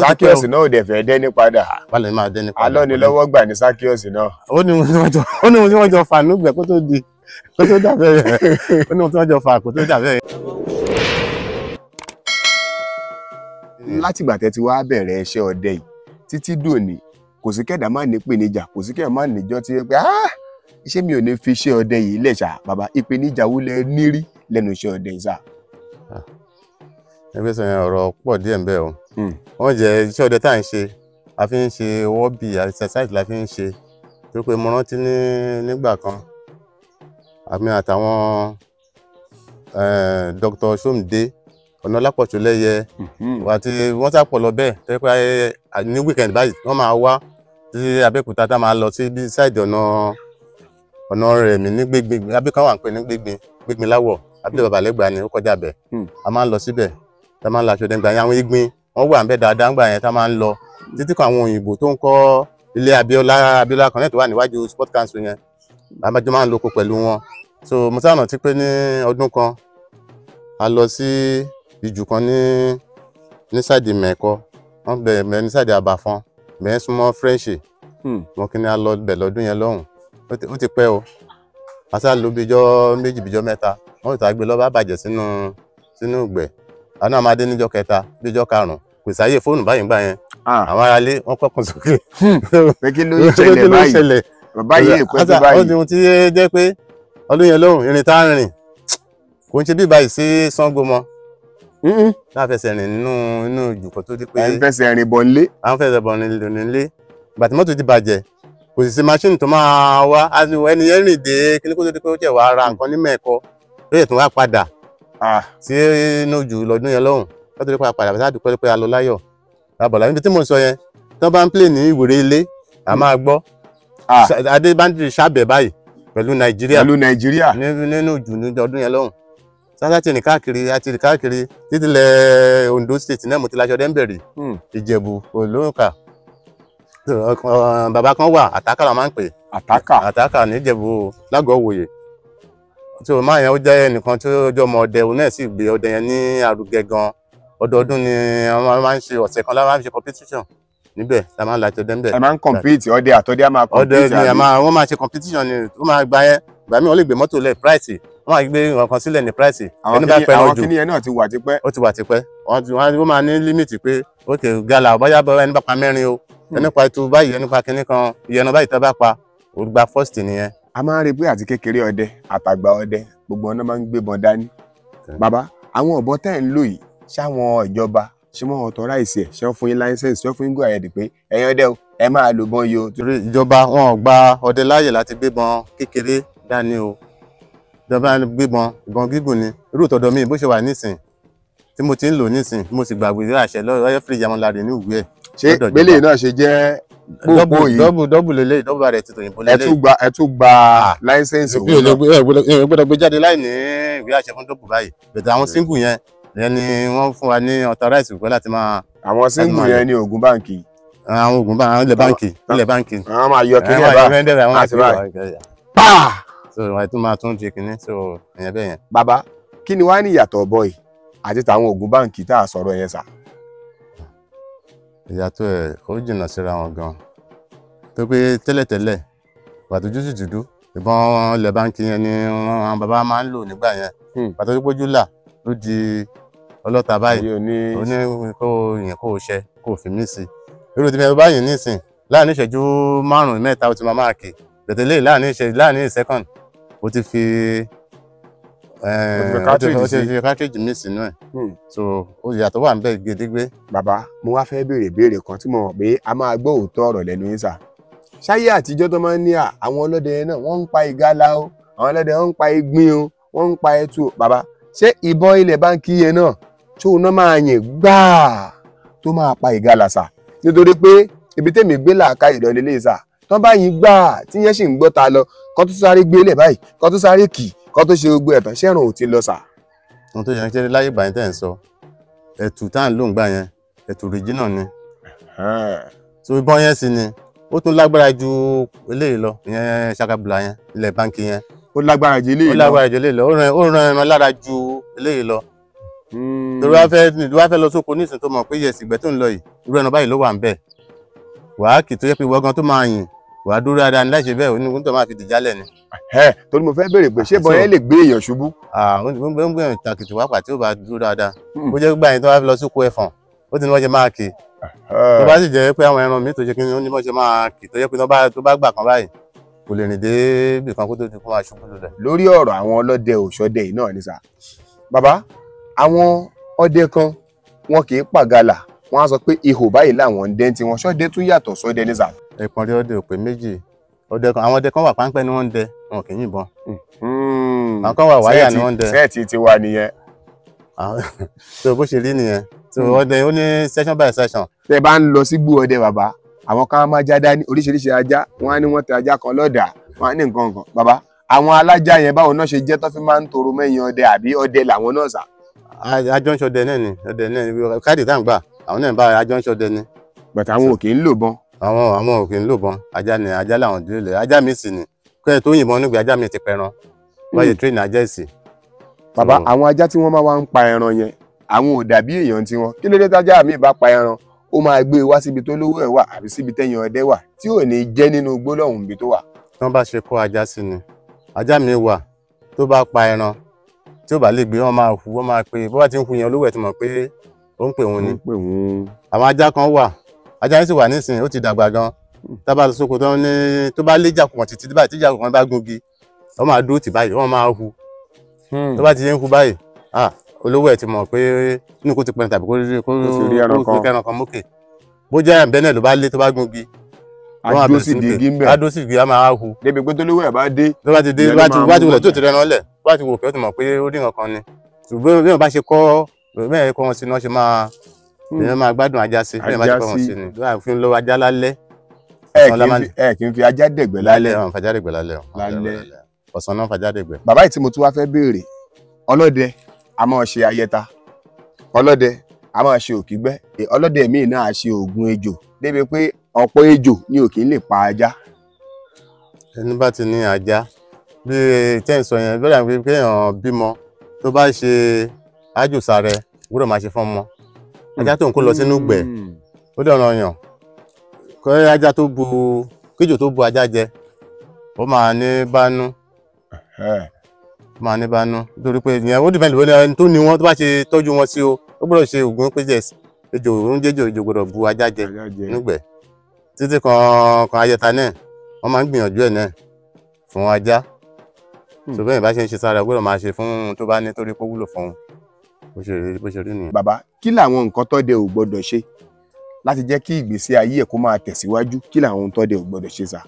Sakios náà ò dẹ̀ fẹ́ dẹ́ni padà. Balẹ̀ máa dẹ́ni padà. Alọ́nilọ́wọ́ gbà ní Sakios náà. Ó ní ohun tí wọ́n jọ fà núgbẹ̀ kó tó di kó tó dà bẹ́ẹ̀. Ó ní ohun tí wọ́n jọ fà kó tó dà bẹ́ẹ̀. Látìgbà tẹ́ ti wá bẹ̀rẹ̀ iṣẹ́ ọdẹ yìí títí dòní, kò sí kẹ́dà má ní ìpèníjà, kò sí kẹ́dà má níjọ́ tí pé iṣẹ́ mi ò ní fi iṣẹ́ ọdẹ yìí lẹ̀ ṣá. Bàbá, ìpèníjà wo lẹ nírí lẹ́nu iṣẹ́ ọdẹ yìí sá? Ẹgbẹ́ sọ yẹn ọ̀rọ̀ pọ̀ díẹ̀ ńbẹ̀ o. Wọ́n jẹ́ iṣẹ́ ọdẹ tá à ń ṣe, a fi ń ṣe wọ́ọ̀bì exercise la fi ń ṣe. Torí pé mo rántí nígbà kan, àmì àtàwọn Dr. Somde Ọ̀nàlápọ̀ṣọ́lẹ́yẹ àti wọ́n sá pọ̀ lọ bẹ́ẹ̀ tẹ́ pé ní weekend báyìí wọ́n máa wá sí Abẹ́òkúta tá máa lọ sí bí sáìdì ọ̀nà rẹ̀ mí ní Gbégbin, Abẹ́òkúta wà ń pè ní Gbégbin, Gbégbin láwọ̀, abúlé Babalẹ́gbà ni ó kọjá bẹ̀. A máa ń lọ síbẹ̀ tá máa ń lọ aṣọ dẹ́gbà yẹn, àwọn igbin wọ́n wà ń bẹ̀ dáadáa ńgbà yẹn tá máa ń lọ títí kan àwọn òyìnbó tó ń kọ́ ilé Abíọ́lá Abíọ́lá kan náà tó wà níwájú sport council yẹn, àbájọ máa ń loko pẹ̀lú wọn. So mo sábà rántí pé ní ọdún kan a lọ sí ìjù kan ní sáìdì Mẹ̀kọ, wọ́n bẹ̀ mẹ́ ní sáìdì Àbàfọ́n, bẹ́ẹ̀ súnmọ́ French. Wọn kí ni a lọ bẹ̀ lọ́dún yẹn lọ́hùn, ó ti pẹ́ o. A sá lò bíjọ́ méjì bíjọ́ mẹ́ta, wọ́n ti gbé lọ́ bá bàjẹ́ sínú ìgbẹ́. Àwọn náà máa dé níjọ́ kẹta bíjọ́ karùn-ún, kò sáyé fóònù báyìí ńgbà yẹn. Àwọn aráalé wọ́n kọ́kàn sókè pé kí ló ń ṣẹlẹ̀ báyìí, bàbá yìí èkó tó báyìí. Ó ti ohun tí jẹ́ pé ọdún yẹn lọ́hùn ìrìn tá a rìn kò ń ṣe bí báyìí sí Ṣàngó mọ́. Tá a fẹsẹ̀ rìn nínú ìjùkọ́ tó di pé ẹ̀ ń fẹsẹ̀ rìn bọ̀ nílé. À ń fẹsẹ̀ bọ̀ nílé. Ìgbà tí mọ́tò ti bàjẹ́, kò sì sí machine tó máa wá. Ẹni yẹn rìn dé kíní kó tó di pé ó jẹ́ wàá ra nǹkan ní Mẹ́ẹ̀kọ, tó yẹ tó wá padà sí inú jù lọ́dún yẹn lọ́hùn. Kó tó di pé a padà, bá dúpẹ́ pé a lọ láyọ̀ lábọ̀lá. Níbi tí mo sọ yẹn, tí wọ́n bá ń play ní ìwéré ilé, a máa gbọ́ Adébándìrì sábẹ̀ báyìí pẹ̀lú Nàìjíríà, pẹ̀lú Nàìjíríà nínú jù ní ọdún yẹn lọ́hùn. Sáńsá ti rìn káàkiri, àti rìn káàkiri títí lẹ̀ Ondo State náà, mo ti laṣọ dẹ́ńbẹ̀rì, Ìjẹ̀bú olóǹkà. Bàbá kan wà, Àtàkà la máa ń pè. Àtàkà. Àtàkà níjẹ̀bú lágọ̀ọ́ òwòye. Tí o máa yẹn, ó jẹ́ ẹnìkan tí ó jẹ́ ọmọ ọdẹ, òun náà sì gbé ọdẹ yẹn ní arugẹ gan. Ọdọọdún ni wọ́n máa ń ṣe, ọ̀sẹ̀ kan la máa ń ṣe competition níbẹ̀, la máa ń laṣọ dẹ́ńbẹ̀. Ẹ máa ń compete, ọdẹ àtọdẹ á máa ọdẹ compete? Ni a máa, wọ́n máa ṣe competition ni. Ó máa gba yẹn, ìgbà míì wọ́n lè gbé mọ́tò lẹ̀ price, wọ́n máa gbé nǹkan sílẹ̀ ní price. Àwọn kíní yẹn náà ti wà tipẹ́. Ó ti wà tipẹ́. Wọ́n máa ní limit pé ok, gala bóyá bóyá ẹni bá pa 4 o, ẹni pa ètò báyìí, ẹni pa kíní kan, ìyẹn báyìí tó bá pa, ó gba first nìyẹn. A máa ń rí i pé àti kékeré ọdẹ àtàgbà ọdẹ, gbogbo ọ̀nà máa ń gbébọn dání. Bàbá, àwọn ọ̀bọ tẹ́ ń lò yìí, ṣáwọn ìjọba ṣé wọ́n authorize ẹ̀? Ṣé wọ́n fún yín license? Ṣé wọ́n fún yín go ahead pé ẹ̀yin ọdẹ o, ẹ máa lò bọ́n yìí o? Torí ìjọba wọn ò gba ọdẹ láàyè láti gbébọn kékeré dání o. Ìjọba gbébọn, ìbọn gígùn ni. Irú ìtọ́dọ̀ mi bó ṣe wà nísìn tí mo ti ń lò nísìn, mo sì gbàgbé àṣẹ lọ́yọ́ fìrìjà mọ́ láre ní ìwé ẹ̀. Ṣé gbélé náà ṣe jẹ́ pópó yìí? Dọ́bù dọ́bù lélẹ̀, dọ́bù rẹ̀ ti tòyìnbó lélẹ̀. Ẹ tún gba license òun náà. Ẹ gbọ́dọ̀ gbé jáde láì ní ìwé àṣẹ fún dọ́bù báyìí. Bẹ̀tẹ̀ àwọn single yẹn yẹn ni wọ́n fún wa ní authorize pé láti máa. Àwọn single yẹn ni Ògùn báǹkì. Àwọn Ògùn báǹkì, àwọn ilẹ̀ báǹkì, ilẹ̀ báǹkì. Àwọn máa yọ kíní ẹ̀ bá àti báyìí. So wàá tún máa tún ṣe kíní, so ìyẹn bẹ́ẹ̀ yẹn. Bàbá, kí ni wàá ní ìyàtọ̀ ọ̀bọ yìí àti tàwọn Ògùn báǹkì tá a sọ̀rọ̀ yẹn sà? Ìyàtọ̀ ẹ̀ ó jìnnà síra wọn gan, tó pé tẹ́lẹ̀tẹ́lẹ̀ pàtó jújù dúdú, ìbọn ilẹ̀ báńkì yẹn ni àwọn bàbá máa ń lò nígbà yẹn. Pàtó tó pójú là ló di ọlọ́ta báyìí, ó ní kó yìn kó ṣe kó fi mí sí irú tí mo bá yìn nísìn, láàrin ìṣẹ́jú 5 mẹ́ta ó ti máa kì bẹ̀tẹ̀lé, láàrin ìṣẹ́jú, láàrin second ó ti fi cartridge mi sínú ẹ̀. So ó yàtọ̀ wà níbẹ̀ gedegbe. Bàbá, mo wá fẹ́ béèrè béèrè kan tí mo mọ̀ pé a máa gbọ́ òótọ́ ọ̀rọ̀ lẹ́nu yín sà. Ṣáyé àtijọ́ tó máa ń ní à, àwọn ọlọ́dẹ náà wọ́n ń pa ìgalà o, àwọn ọlọ́dẹ wọ́n ń pa ìgbín o, wọ́n ń pa ẹtu o. Bàbá, ṣé ìbọn ilẹ̀ báńkì yẹn náà tó náà máa yìn gbáà tó máa pa ìgalà sà? Nítorí pé ibi tèmi gbé làákà ìdánilé sà, tán bá yìn gbáà tí yẹn sì ń gbọ́ ta lọ, kó tó sáré gbélé báyìí, kó tó sáré kì, kó tó ṣe gbogbo ẹ̀tàn, ṣẹ́rùn ò ti lọ sà? Ohun tó yẹn ṣe láyé ìgbà yẹn tẹ̀ ń sọ, ẹ̀tù tá à ń lò ń gbà yẹn, ẹ̀tù original ni. So ìbọn yẹn sì ni ó tún lágbára ju eléyìí lọ, ìyẹn ṣakabula yẹn, ilẹ̀ báńkì yẹn. Ó lágbára ju eléyìí lọ. Ó lágbára ju eléyìí lọ, ó ran ẹran lára ju eléyìí lọ. Torí wàá fẹ́ lọ sóko nísìnyí tó mọ̀ pé yẹ̀sì ìgbẹ́ tó ń lọ yìí, irú ẹran báyìí ló wà ń bẹ̀. Wàá kì tó yẹ pé ìwọ gan tó máa yìn, wàá dúró dáadáa ní láìṣe bẹ́ẹ̀, onígun tó máa fi dìjálẹ̀ ni. Torí mo fẹ́ béèrè pé ṣé ìbọn yẹn lè gbé èèyàn ṣubú? Ó ń gbé èèyàn tàkìtì wá pàtí ó bá dúró dáadáa. Ó jẹ́ gbà yẹn tó wá fi lọ sóko ẹ̀fọ̀n, ó ti ní wọ́n ṣe máa kì. Tó bá sì jẹ́ pé àwọn ẹran mi tó ṣe kí ni ó ní wọ́n ṣe máa kì, tó jẹ́ pé tó bá gbà kan báyìí, kò lè rìn dé ibì kan kó tó di kó máa ṣubú lulẹ̀. Lórí ọ̀rọ̀ àwọn ọlọ́dẹ òṣọdẹ yìí náà ni sà. Bàbá, àwọn ọdẹ kan wọn kì í pàgalà, wọn á sọ pé ihò báyìí làwọn ń dẹ́ tí wọn. Ṣọdẹ tún yàtọ̀ sọdẹ ní sà? Ẹ̀pọ̀n rí ọdẹ òpè méjì. Ọdẹ kan, àwọn ọdẹ kan wà páńpẹ́ ni wọ́n ń dẹ, wọn kì í yìnbọn. Àwọn kan wà wáyà ni wọ́n ń dẹ. Sẹ́ẹ̀tì ti wà nìyẹn. So bó ṣe rí nìyẹn. So ọdẹ ó ní session by session. Tẹ́ bá ń lọ sígbó ọdẹ bàbá, àwọn kan máa já dání oríṣiríṣi ajá, wọ́n á ní wọ́n tẹ ajá kan lọ́dà, wọ́n á ní nǹkan kan. Bàbá, àwọn alájá yẹn báwo náà ṣe jẹ́ tó fi máa ń toro mẹ́yìn ọdẹ, àbí ọdẹ làwọn náà sà? Àjọ ń ṣọdẹ náà ni, ọdẹ náà ni káàdì tá à ń gbà, àwọn náà ń bá àjọ ń ṣọdẹ ni. Bàtà àwọn ò kì í lò bọn. Àwọn ò kì í lò bọn, ajá ni, ajá làwọn dúró lè, ajá mi sì ni kẹ́ ẹ̀ tó yìnbọn nígbà ajá mi ti pẹran, wọ́n yẹ tírèènì ajá ìsì. Bàbá, àwọn ajá tí wọ́n máa wá ń pa ẹran yẹn, àwọn ò dàbí èèyàn tiwọn. Kí ló dé tájá mi bá pa ẹran, ó máa gbé e wá síbi tó lówó ẹ̀ wà àbí síbi tẹ́yìn ọdẹ wà tí ò ní jẹ́ nínú igbó lọ́hùn ibi tó wà? Tí wọ́n bá ṣe kó ajá sí ni, ajá mi wà tó bá pa ẹran tí ó bá lè gbé, wọ́n máa hu, wọ́n máa pe, bó bá ti ń hu yẹn olówó ẹ̀ ti mọ̀ pé ó ń pè òun ni. Àwọn ajá kan wà, ajá yẹn sì wà nísìnyí, ó ti dàgbà gan. Tá bá lọ sóko tó ní tó bá lé jàkùmọ̀ títí báyìí, tí jàkùmọ̀ bá gungi, wọ́n máa dúró tì báyìí, wọ́n máa hu. Tó bá ti ń hu báyìí, olówó ẹ̀ ti mọ̀ pé inú kó ti pẹran tàbí kó rí ẹran kan mókè. Bó jẹ́ àbẹ́ náà ló bá lé tó bá gungi, Á dúró sí di igi ń bẹ̀. Á dúró sí igi, á máa hu. Débi pé tólówó ẹ̀ bá dé. Tó bá ti dé, bá ti wọlé tó ti rẹran lẹ̀, tó bá ti wò kí ó ti mọ̀ pé ó rí nǹkan ni. Ṣùgbọ́n bí wọ́n bá ṣe kọ́, bẹ́ẹ̀ kọ́ wọn sí ni wọ́n ṣe máa, èèyàn máa gbádùn ajá sí, bí wọ́n bá ṣe kọ́ wọn sí ni. Bí wọ́n fi ń lọ ajá lálẹ́. Ẹ kì í fi ajá dẹ̀gbẹ́ lálẹ́. Lálẹ́, fajá dẹ̀gbẹ́ lálẹ́. Lálẹ́. Ọ̀sán náà fajá dẹ̀gbẹ́. Bàbá yìí tí mo tún wá fẹ́ béèrè, ọlọ́dẹ a máa ṣe ayẹta, ọlọ́dẹ a máa ṣe òkígbẹ́, ọlọ́dẹ míì náà a ṣe oògùn ejò, débi pé ọ̀pọ̀ ejò ni ò kì í lè pa ajá. Ẹni bá ti ní ajá, bí tẹ́ ń sọ yẹn, bẹ́ẹ̀ ni kéèyàn bímọ tó bá ṣe ájòsà rẹ̀ gbọ́dọ̀ máa ṣe fún ọmọ. Ajá tó ń kó lọ sínú ìgbẹ́, ó dọ̀ràn yàn. Kọ́ ajá tó bu, kéjò tó bu ajá jẹ, ó máa ní bánú. Ó máa ní bánú. Nítorí pé ìyẹn ó dìbẹ̀ lórí ẹni tó ní wọn tó bá ṣe tọ́jú wọn sí o, ó gbọ́dọ̀ ṣe ògùn pé jẹ ejò ń jẹjò, ejò gbọ́dọ̀ bu ajá jẹ nígbẹ́. Títí kan kan ayẹta náà, wọ́n máa ń gbìyànjú ẹ̀ náà fún ajá. So bẹ́ẹ̀ bá ṣe ń ṣe sára, ó gbọ́dọ̀ máa ṣe fún tó bá ní torí pé ó wúlò fún un. Bó ṣe rí nìyẹn. Bàbá, kí làwọn nǹkan tọ́dẹ ò gbọ́dọ̀ ṣe láti jẹ́ kí ìgbésí ayé ẹ̀ kó máa tẹ̀síwájú? Kí làwọn ohun tọ́dẹ ò gbọ́dọ̀ ṣe sà?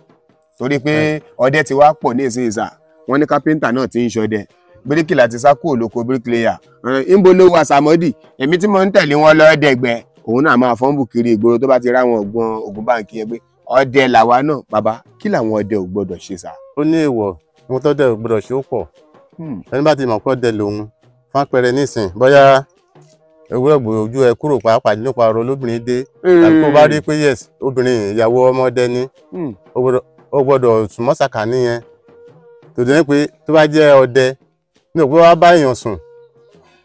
Torí pé ọdẹ ti wá pọ̀ ní ìsinyìí sà, wọ́n ní kápẹ́ńtà náà ti ń ṣọdẹ, bíríkìlà ti sá kúrò lóko bíríkìlẹ̀yà, ńbo ló wà Sàmọ́dì, èmi tí mo ń tẹ̀lé wọn lọ́ọ́dẹ̀gbẹ́, òun náà máa fọ́nbù kiri ìgboro tó bá ti ráwọn ọ̀gbọ́n ògùn báǹkì yẹn pé ọdẹ làwa náà. Bàbá, kí làwọn ọdẹ ò gbọ́dọ̀ ṣe sà? Ó ní èèwọ̀, ohun tọ́dẹ ò gbọ́dọ̀ ṣe ó pọ̀. Ẹni bá ti mọ̀ pé ọdẹ lòun, fún àpẹẹrẹ nísìn, bóyá ewúrẹ́ gbòòrò ojú ẹ kúrò pàápàá nípa ọ̀rọ̀ olóbìnrin dé, tàbí kó bá rí pé yes, obìnrin ìyàwó ọmọdé ni, ó gbọ́dọ̀ súnmọ́ sàkání yẹn. Tòdì ní pé tó bá jẹ́ ọdẹ, ní òpó wá bá èèyàn sùn,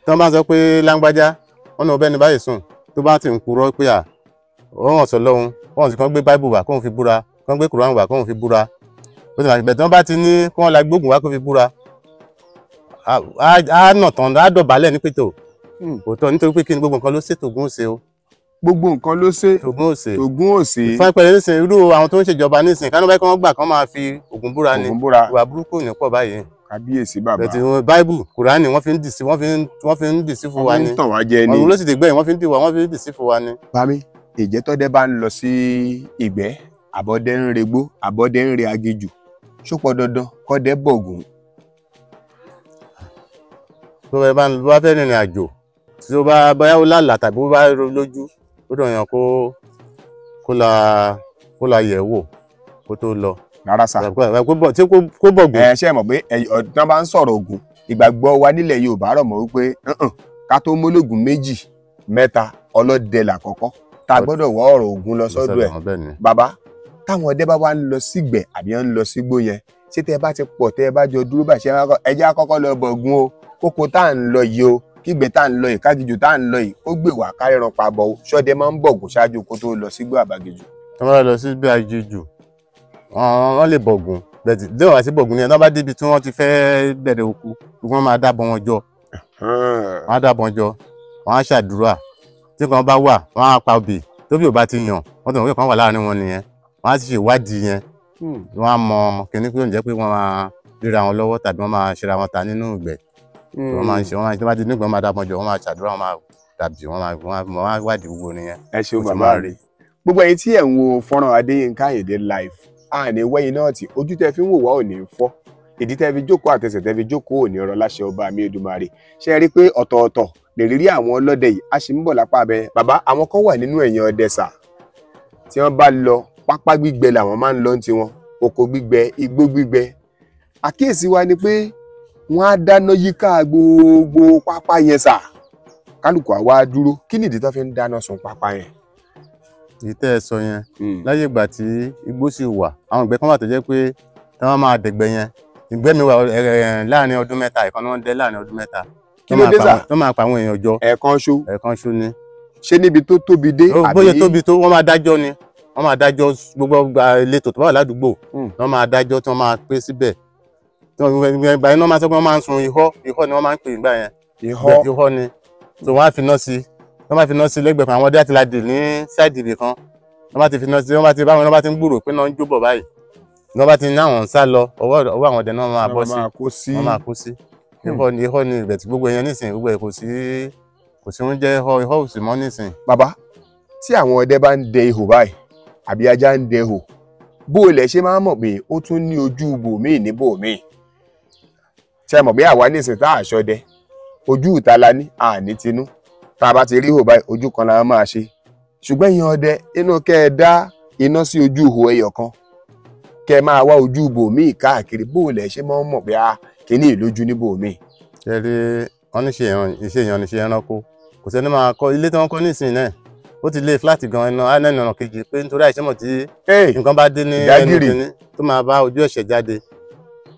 tí wọ́n bá sọ pé láńgbájá, wọ́n náà bẹ́ni báyìí sùn, tó bá ti ń purọ́ pé à, wọ́n hàn sọ lọ́hùn, wọ́n sì kàn gbé báíbù wá kóun fi búra, kàn gbé kùránì wá kóun fi búra. Ó sì máa bẹ̀ tí wọ́n bá ti ní kí wọ́n la gbógun wá kó fi búra, á nà tán, á dọ̀bálẹ̀ ní pètò. Òótọ́, nítorí pé kí ni gbogbo nǹkan ló ṣe tògún ṣe o. Gbogbo nǹkan ló ṣe tògún ṣe. Tògún ò ṣe. Fún àpẹẹrẹ nísìnyí, irú àwọn tó ń ṣèjọba nísìnyí, kánú báyìí kí wọ́n gbà kán máa fi ògùn búra ni. Ògùn búra. Ìwà burúkú ò ní pọ̀ báyìí. Kábíyèsí bàbá. Bẹ̀tì báíbù, kùránì wọ́n fi ń dì sí, wọ́n fi ń dì sí fún wa ni. Wọ́n fi ń tàn wá jẹ ni. Ọ̀run ló sì ti gbẹ̀yìn, wọ́n fi ń dì wá, wọ́n fi ń dì sí fún wa ni. Bámi, ìjẹ́ tọ́dẹ bá ń lọ sí ìgbẹ́, àbọ̀dẹ ń regbó, àbọ̀dẹ ń re aginjù, ṣó pọn dandan kọ́dẹ bọ̀gùn? Tó bá fẹ́ rìnrìn àjò, tí ó bá bóyá ó lálàá tàbí ó bá lójú, ó dọ̀ yàn kó la yẹ̀ wò kó tó lọ. Rárá sà. Tí kó bọ̀gùn. Ẹ ṣe mọ̀ pé ọ̀dọ́ bá ń sọ̀rọ̀ ògùn, ìgbàgbọ́ wa nílẹ̀ Yorùbá rọ̀ mọ́ wípé ká tó mólógùn méjì mẹ́ta ọlọ́dẹ làkọ́kọ́ tá a gbọ́dọ̀ wọ́ ọ̀rọ̀ ògùn lọ sọ́dọ̀ ẹ̀. Bàbá, táwọn ọdẹ bá wá ń lọ sígbẹ̀ àbí ń lọ sígbó yẹn, ṣé tẹ́ ẹ bá ti pọ̀ tẹ́ ẹ bá jọ dúró bá ṣe ẹ jẹ́ àkọ́kọ́ lọ bọ̀gùn o, kókó tá à ń lọ yìí o, kígbẹ́ tá à ń lọ yìí, kágijù tá à ń lọ yìí, ó gbè wá kárẹ̀ràn pa bọ̀ o. Ṣọdẹ máa ń bọ̀gùn ṣáájú kó tó lọ sígbó àbàgijù? Tí wọ́n bá lọ sí bí agijù, wọ́n lè bọ̀gùn, bẹ̀tì déwọ̀n àti bọ̀gùn ni ẹ̀ bá débi tí wọ́n ti fẹ́ bẹ̀rẹ̀ oko, wọ́n máa dábọ̀ wọn jọ. Wọ́n á dábọ̀ wọn jọ, wọ́n á ṣàdúrà. Tí kan bá wà, wọ́n á pa obì, tóbi ò bá ti yàn, wọ́n ti mọ̀ pé kan wà láàrin wọn nìyẹn. Wọ́n á sì ṣe ìwádìí yẹn, wọ́n á mọ kíní pé ó ń jẹ́ pé wọ́n máa ríra wọn lọ́wọ́ tàbí wọ́n máa ṣera wọn ta nínú ìgbẹ́. Wọ́n máa ń ṣe, wọ́n máa ń ṣe, bá ti nígbà wọ́n máa dábọ̀ jọ, wọ́n máa ṣàdúrà, wọ́n máa dàbí, wọ́n máa wádìí gbogbo nìyẹn. Ẹ ṣeun bàbá rẹ. Gbogbo ẹ̀yin tí ẹ̀ ń wo fọ́nrán Adéyínká Àyìndé live, àní wẹ́yìn náà tí ojú tẹ́ fi ń wò wá ò ní fọ́, ìdí tẹ́ fi jókòó àtẹsẹ̀ tẹ́ fi jókòó ò ní rọ láṣẹ ọba mi Èdùmàrè. Ṣé ẹ rí pé ọ̀tọ̀ọ̀tọ̀ lè rírí àwọn ọlọ́dẹ yìí, a sì ń bọ̀ lápá abẹ. Bàbá, àwọn kan wà nínú ẹ̀yìn ọdẹ sà, tí wọ́n bá lọ pápá gbígbẹ làwọn máa ń lọ tiwọn, oko gbígbẹ, igbó gbígbẹ. Àkíyèsí wa ni pé wọ́n á dáná yíká gbogbo pápá yẹn sà, kálukú àwa dúró. Kí nìdí tó fi ń dáná sun pápá yẹn? Èyí tẹ́ ẹ sọ yẹn, láyé ìgbà tí igbó sì wà, àwọn ìgbẹ́ kan wà tó jẹ́ pé tí wọ́n máa dẹ̀gbẹ́ yẹn, ìgbẹ́ mi wà láàrin ọdún mẹ́ta, ìkan náà dẹ́ láàrin ọdún mẹ́ta. Kí ló dé sà? Tó máa pa àwọn èèyàn jọ. Ẹ̀ẹ̀kan ṣo. Ẹ̀ẹ̀kan ṣo ni. Ṣé níbi tó tóbi dé àbí? Bóyá tóbi tó, wọ́n máa dájọ́ ni. Wọ́n máa dájọ́ gbogbo ìletò tó bá wà ládùúgbò. Wọ́n máa dájọ́ tí wọ́n máa pé síbẹ̀. Ìgbà yẹn wọ́n máa sọ pé wọ́n máa ń sun ihọ́, ihọ́ ni wọ́n máa ń pè nígbà yẹn. Ihọ́. Ihọ́ ni. So wọ́n á fi iná sí. Wọ́n máa fi iná sí lẹ́gbẹ̀ẹ́ kan, àwọn ọdẹ àti ladè ní sáìdì ibì kan. Wọ́n bá ti fi iná sí, wọ́n bá ti báwọn bá ti ń gbúrò pé náà ń jó bọ̀ báyìí. Wọ́n bá ti ní àwọn ń sá lọ, ọwọ́ àwọn ọdẹ náà máa bọ́ sí. Wọ́n máa kó sí. Ihọ́ ni ìbẹ̀ tí gbogbo èèyàn nísìnyí, gbogbo ẹ̀ kò sí oúnjẹ ihọ́, ihọ́ ò sì mọ́ nísìnyí. Bàbá, tí àwọn ọdẹ bá ń dẹ ihò báyìí, àbí ajá ń dẹ ihò, Bó o lẹ̀ ṣe máa mọ̀ pé ó tún ní ojú bòmíì ní bòmíì? Ṣe mọ̀ bí àwa nísìn tá àṣọdẹ, ojú ìta la ní, àní tinú. Tá a bá ti rí ihò báyìí, ojú kan la máa ṣe. Ṣùgbọ́n ìyẹn ọdẹ, inú kẹ́ ẹ dá iná sí ojú ihò ẹyọ kan, kẹ́ ẹ máa wá ojú bòmíì káàkiri. Bó o lẹ̀ ṣe máa mọ̀ pé a kìíní ìlójú ní bòmíì? Ṣe rí, wọ́n ní ṣe èèyàn ní ṣe ẹranko. Kò sẹ́ni máa kọ́ ilé tí wọ́n kọ́ nísìnyí náà, ó ti lé fúláàtì gan iná ẹnu ọ̀nà kejì, pé nítorí àìsàn tí nǹkan bá dé ní ẹnu kìíní tó máa bá ojú ẹ̀ṣẹ̀ jáde.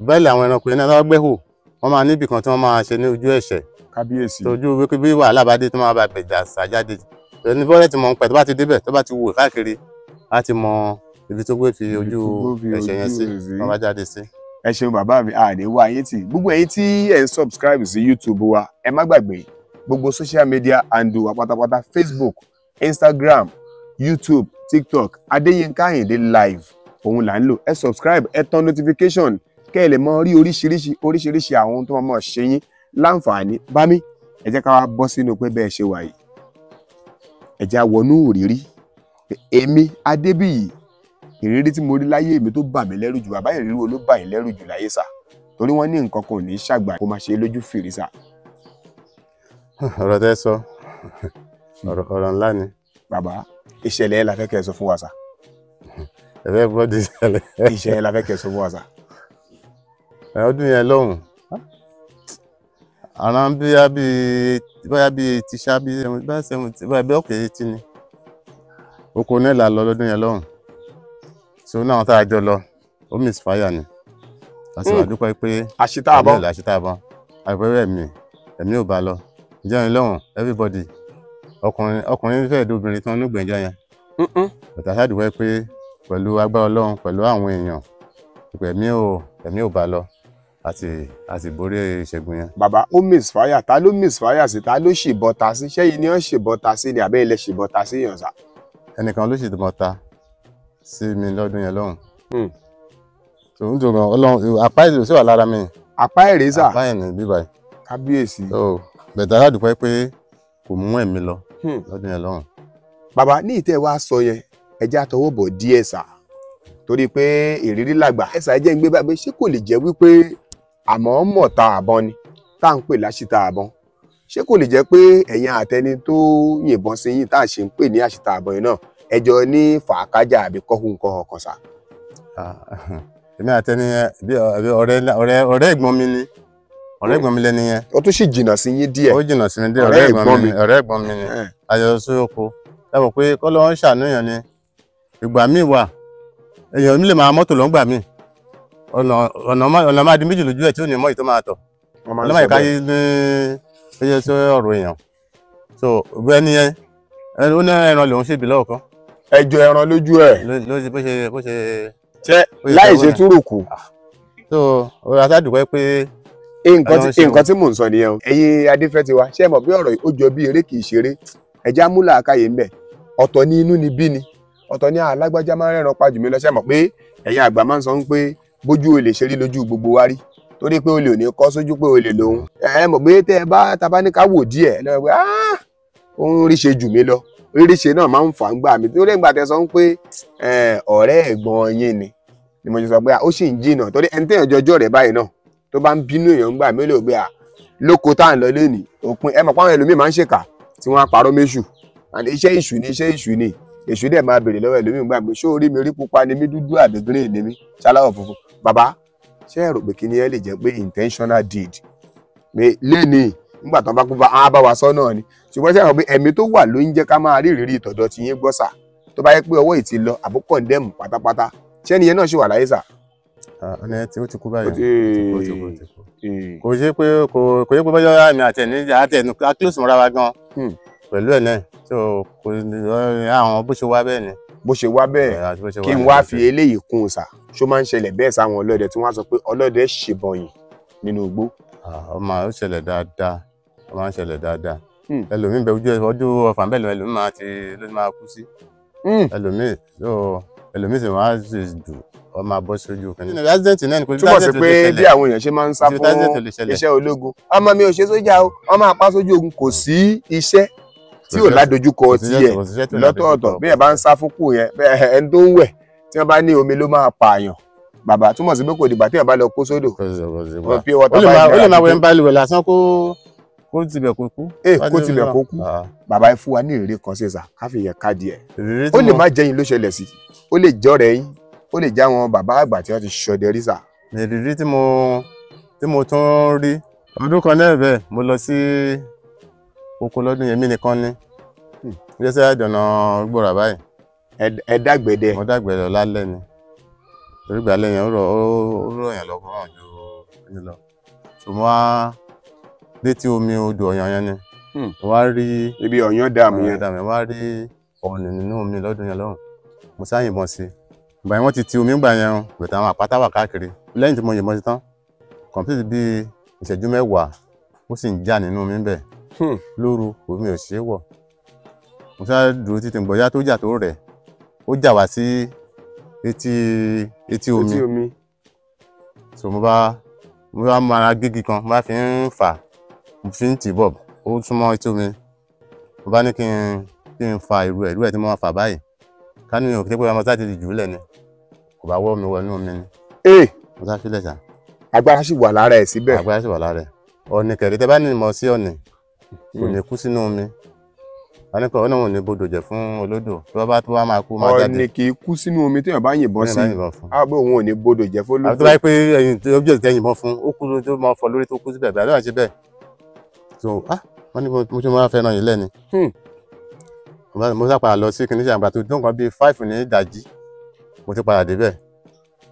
Bẹ́ẹ̀ làwọn ẹranko yẹn náà wọ́n gbẹ́hò, wọ́n máa níbì kan tí wọ́n máa ṣe ní ojú ẹ̀ṣẹ̀. Kábíyèsí. Tójú wípé bí wàhálà bá dé tó máa bá gbẹ̀jà sá jáde. Ẹni bọ́lẹ̀ tí mò ń pẹ̀ tó bá ti débẹ̀, tó bá ti wò káàkiri, á ti mọ ibi tó gbé fi ojú ẹ̀ṣẹ̀ yẹn sí, wọ́n bá jáde sí. Ẹ ṣeun bàbá mi, àní wá yín tì. Gbogbo ẹ̀yin tí ẹ ń subscribe sí YouTube wa, ẹ má gbàgbé gbogbo social media handle wa pátápátá: Facebook, Instagram, YouTube, TikTok, Adéyínká Àyìndé Live òun là ń lò. Ẹ subscribe, ẹ tan notification kẹ́ ẹ lè mọ rí oríṣiríṣi oríṣiríṣi àwọn ohun tó máa mọ̀ ṣe yín láǹfààní. Bá mi, ẹ jẹ́ ká wá bọ́ sínú pé bẹ́ẹ̀ ṣe wà yìí, ẹ jẹ́ á wọnú òrírí. Èmi Adébíyì, ìrírí tí mo rí láyé mi tó bà mí lẹ́rù jù, bàbá, ìrírí wo ló bà yín lẹ́rù jù láyé sà? Torí wọ́n ní nǹkan kan ò ní ṣàgbà kó má ṣe lójú fèrè sà. Ọ̀rọ̀ tẹ́ sọ, ọ̀rọ̀ ńlá ni. Bàbá, ìṣẹ̀lẹ̀ ẹ̀ la fẹ́ kẹ́ ẹ sọ fún wa sà. Ẹ̀fẹ́ gbọ́dọ̀ ìṣẹ̀lẹ̀. Ìṣẹ̀lẹ̀ la fẹ́ kẹ́ ẹ sọ fún wa sà. Ọdún yẹn lọ́hùn, àrùn bóyá bíi tíṣà bíi bóyá 70, bóyá bí ọ̀kẹ́ 80 ni. Oko náà la lọ lọ́dún yẹn lọ́hùn. So náà tá a jọ lọ, ó miss fire ni. A sì wà dúpẹ́ pé àṣetá àbọ̀. Àṣetá àbọ̀, àpẹẹrẹ ẹ̀mí ò bá lọ. Ǹjẹ́ yẹn lọ́hùn, everybody, ọkùnrin ọkùnrin fẹ́ẹ̀ dóbìnrin tán nígbẹ̀jọ yẹn. Bàtà ṣàdúpẹ́ pé pẹ̀lú agbára Ọlọ́run, pẹ̀lú àwọn èèyàn, ẹ̀mí ò bá lọ, àti borí ìṣẹ́gun yẹn. Bàbá, ó miss fire, ta ló miss fire sí? Ta ló ṣèbọn ta sí? Ṣẹ́yìn ni wọ́n ṣèbọn ta sí ni, àbẹ́ ilẹ̀ ṣèbọn ta sí yàn sà? Ẹnìkan ló ṣèbọn ta sí mi lọ́dún yẹn lọ́hùn. Tó ń dùn Ọlọ́run, apá ìlú sì wà lára mi. Apá èrè sà? Apá ẹ̀ ní bíbá yìí. Kábíyèsí. So bẹ̀tẹ̀ aládùúpẹ́ pé kò mú ẹ̀mí lọ lọ́dún yẹn lọ́hùn. Bàbá, ní ìtẹ́ wa sọ yẹn, ẹjẹ́ àtọwọ́ bọ̀ díẹ̀ sà, torí pé ìrírí làgbà. Ẹ̀sà, ẹjẹ́ ń gbé bá pé ṣé kò lè jẹ́ wípé àmọ́ mọ̀ ta àbọn ni tá à ń pè láṣìta àbọn? Ṣé kò lè jẹ́ pé ẹ̀yin àtẹni tó yìnbọn sí yín tá à ṣe ń pè ní àṣìta àbọn yìí náà, ẹjọ́ ní fàákájà àbí kọ́hún kọ́hún kan sà? Èmi àtẹni yẹn, bí ọ̀rẹ́ ẹ̀gbọ́n mi ni, ọ̀rẹ́ ẹ̀gbọ́n mi lẹ́ni yẹn. Ó tún sì jìnnà sí yín díẹ̀. Ó jìnnà sí mi díẹ̀, ọ̀rẹ́ ẹ̀gbọ́n mi, ọ̀rẹ́ ẹ̀gbọ́n mi ni. Ayọ̀ sí oko, ẹ mọ̀ pé kọ́lọ́ ń ṣàánúyàn ni. Ìgbà míì wà, èèyàn mi lè máa mọ́tò lọ́ngbà míì, ọ̀nà máa di méjì lójú ẹ̀ tí ò ní mọ́ ìtọ́ máa tọ̀. Ọlọ́mọ ìka yìí ní ẹyẹ sí ọ̀rọ̀ èèyàn. So ẹni yẹn, ó ní ẹran lòún ṣèbí lọ́wọ́ kan. Ẹjọ ẹran lójú ẹ. Bó ṣe bó ṣe. Ṣé láì ṣe túrùkù. So ọ̀rọ̀ àtàdùpẹ́ pé. Nǹkan tí mò ń sọ nìyẹn o. Ẹ̀yin adéfẹ́ tiwa, ṣé ẹ mọ̀ bí ọ̀rọ̀ ó jọ bí eré kì í ṣeré? Ẹja múlà àkàyè ńbẹ̀. Ọ̀tọ̀ ní inú ni bí ni, ọ̀tọ̀ ní alágbájá máa ń rẹ́ran pa jù mí lọ. Ṣé ẹ mọ̀ pé ẹ̀yin àgbà máa ń sọ pé bójú olè ṣe rí lójú gbogbo wa rí, torí pé olè ò ní kọ́ sójú pé olè lòun. Ẹ mọ̀ pé tẹ́ ẹ bá ta bá ní ká wò díẹ̀ lọ́wọ́ pé ó ń rí ṣe jù mí lọ, rírí ṣe náà máa ń fà ń gbà mí. Torí ìgbà tẹ́ sọ pé ọ̀rẹ́ ẹ̀gbọ́n yín ni mo ṣe sọ pé ó sì ń jìnà, torí ẹni téèyàn jọjọ́ rẹ̀ báyìí náà tó bá ń bínú èèyàn ń gbà mí lè gbé à lóko tá à ń lọ lónìí òpin. Ẹ mọ̀ pé àwọn ẹlòmíì máa ń ṣèkà tí wọ́n á parọ́ méṣù, iṣẹ́ ìṣù ni, iṣẹ́ ìṣù ni. Èṣù dẹ̀ máa béèrè lọ́wọ́ ẹlòmíì gbà pé ṣé orí mi rí pupa ni mí, dúdú àbí green ni mí, ṣaláwọ̀ funfun. Bàbá, ṣé ẹ rò pé kí ni ẹ lè jẹ́ pé intentional deed pé lénìí nígbà tó bá kú bá á bá wa sọ náà ni? Ṣùgbọ́n ṣé ẹ rò pé ẹ̀mí tó wà ló ń jẹ́ ká máa rí ìrírí ìtọ̀dọ̀ tí yín gbọ́ sà? Tó bá yẹ pé ọwọ́ ìtì lọ àbó kọ̀ǹdẹ́mù pátápátá, ṣé ẹnìyẹn náà ṣì wà láyé sà? Ọ̀nà tí ó ti kú báyìí, kò ṣe pé kò yẹ pé bóyá èmi àti ẹni àti ẹnu close mọ́ra wa gan pẹ̀lú ẹ̀ náà, so kò àwọn bó ṣe wá bẹ́ẹ̀ ni. Bó ṣe wá bẹ́ẹ̀, kí n wá fi eléyìí kún un sà, ṣó máa ń ṣẹlẹ̀ bẹ́ẹ̀ sáwọn ọlọ́dẹ tí wọ́n á sọ pé ọlọ́dẹ ṣèbọn yìí nínú igbó? Ó máa ń ṣẹlẹ̀ dáadáa, ó máa ń ṣẹlẹ̀ dáadáa. Ẹlòmíì bẹ ojú ọjọ́ ọfà bẹ́ẹ̀, ẹlòmíì máa ti ló máa kú sí, ẹlòmíì so ẹlòmíì sì máa ṣe jù ọ máa bọ́ sójú kan. Accident náà ni kò túbọ̀ sí pé bí àwọn èèyàn ṣe máa ń sá fún iṣẹ́ ológun, ọmọ mi ò ṣe sójà o, ọmọ apá sójú ogun, kò sí iṣẹ́ tí ò ládojúkọ tiẹ̀ lọ́tọ̀ọ̀tọ̀. Bí ẹ bá ń sá fún kù yẹn, ẹni tó ń wẹ̀ Tí wọ́n bá ní omi ló máa pààyàn, bàbá, túmọ̀ sí pé kò dìgbà tí wọ́n bá lọ kó sódò. Ó lè máa wẹ̀ ń balùwẹ̀ lásán kó tibẹ̀ kó kú. Kó tibẹ̀ kó kú. Bàbá, ẹ fún wa ní ìrírí kan ṣe sà, ká fi yẹn káàdì ẹ̀. Ó lè má jẹ́ yín ló ṣẹlẹ̀ sí, ó lè jọ́rẹ̀ yín, ó lè jẹ́ àwọn bàbá àgbà tí wọ́n ti ṣọdẹ rí sà. Ìrírí tí mo tún rí ọdún kan náà bẹ́ẹ̀, mo lọ sí oko lọ́dún yẹn, mí nìkan ni jẹ́sẹ̀ àjọ̀nà gbòòrà báyìí. Ẹ dàgbẹ̀dẹ. Mo dàgbẹ̀dẹ lálẹ́ ni, torí gbà lẹ́yìn ó rọ̀ yẹn lọ́kàn ju ẹni lọ. So mo wá létí omi odò Ọ̀yàn yẹn ni, mo wá rí ibi Ọ̀yàn dààmú yẹn, mo wá rí ọ̀nì nínú omi lọ́dún yẹn lọ́hùn. Mo sá yìnbọn sí i. Ìgbà yẹn wọ́n ti ti omi gbà yẹn o, bẹ̀tẹ̀ àwọn àpáta wà káàkiri. Lẹ́yìn tí mo yìnbọn sí tán, kọ̀m̀pútì bíi ìṣẹ́jú 10 ó sì ń jà nínú omi bẹ́ẹ̀. Lóru omi ò ṣeé wọ̀. Mo sá dúró títí gbọ̀yá tó jà tó rẹ̀, ó jà wá sí etí omi. So mo bá mara gígì kan, mo bá fi ń fà, mo fi ń tì bọ̀, ó súnmọ́ etí omi. Mo bá ní kí n fa ìrù ẹ̀ tí mo máa fà báyìí. Ká ní òkè pé ọmọ sáà ti jù ú lẹ̀ ni, kò bá wọ́ mi wọnú omi ni. Mo sá sílẹ̀ sá. Agbára sì wà lára ẹ̀ síbẹ̀. Agbára sì wà lára ẹ̀. Ọ̀nì kẹ̀rẹ́ tẹ bá ní ìmọ̀ sí ọ̀nì, kò ní kú sínú omi. Àníkọ̀ ọ̀nà òun ní bodò jẹ̀ fún olódò tó bá tó wá máa kú máa jáde. Ọ̀nì kì í kú sínú omi téèyàn bá yìnbọn sí, á bó òun ò ní bodò jẹ̀ fún olódò. Àti tó bá yẹ pé ẹyin tó jẹ́ tẹ yìnbọn fún, ó kú tó máa fọ lórí tó kú síbẹ̀ bẹ́ẹ̀ àdéhùn ṣe bẹ́ẹ̀. So wọ́n ní mo ṣe máa fẹ́ràn yìí lẹ́ni. Mo sá padà lọ sí kìnìún àgbà tó dún kan bíi 5 ní ìdajì, mo ti padà débẹ̀.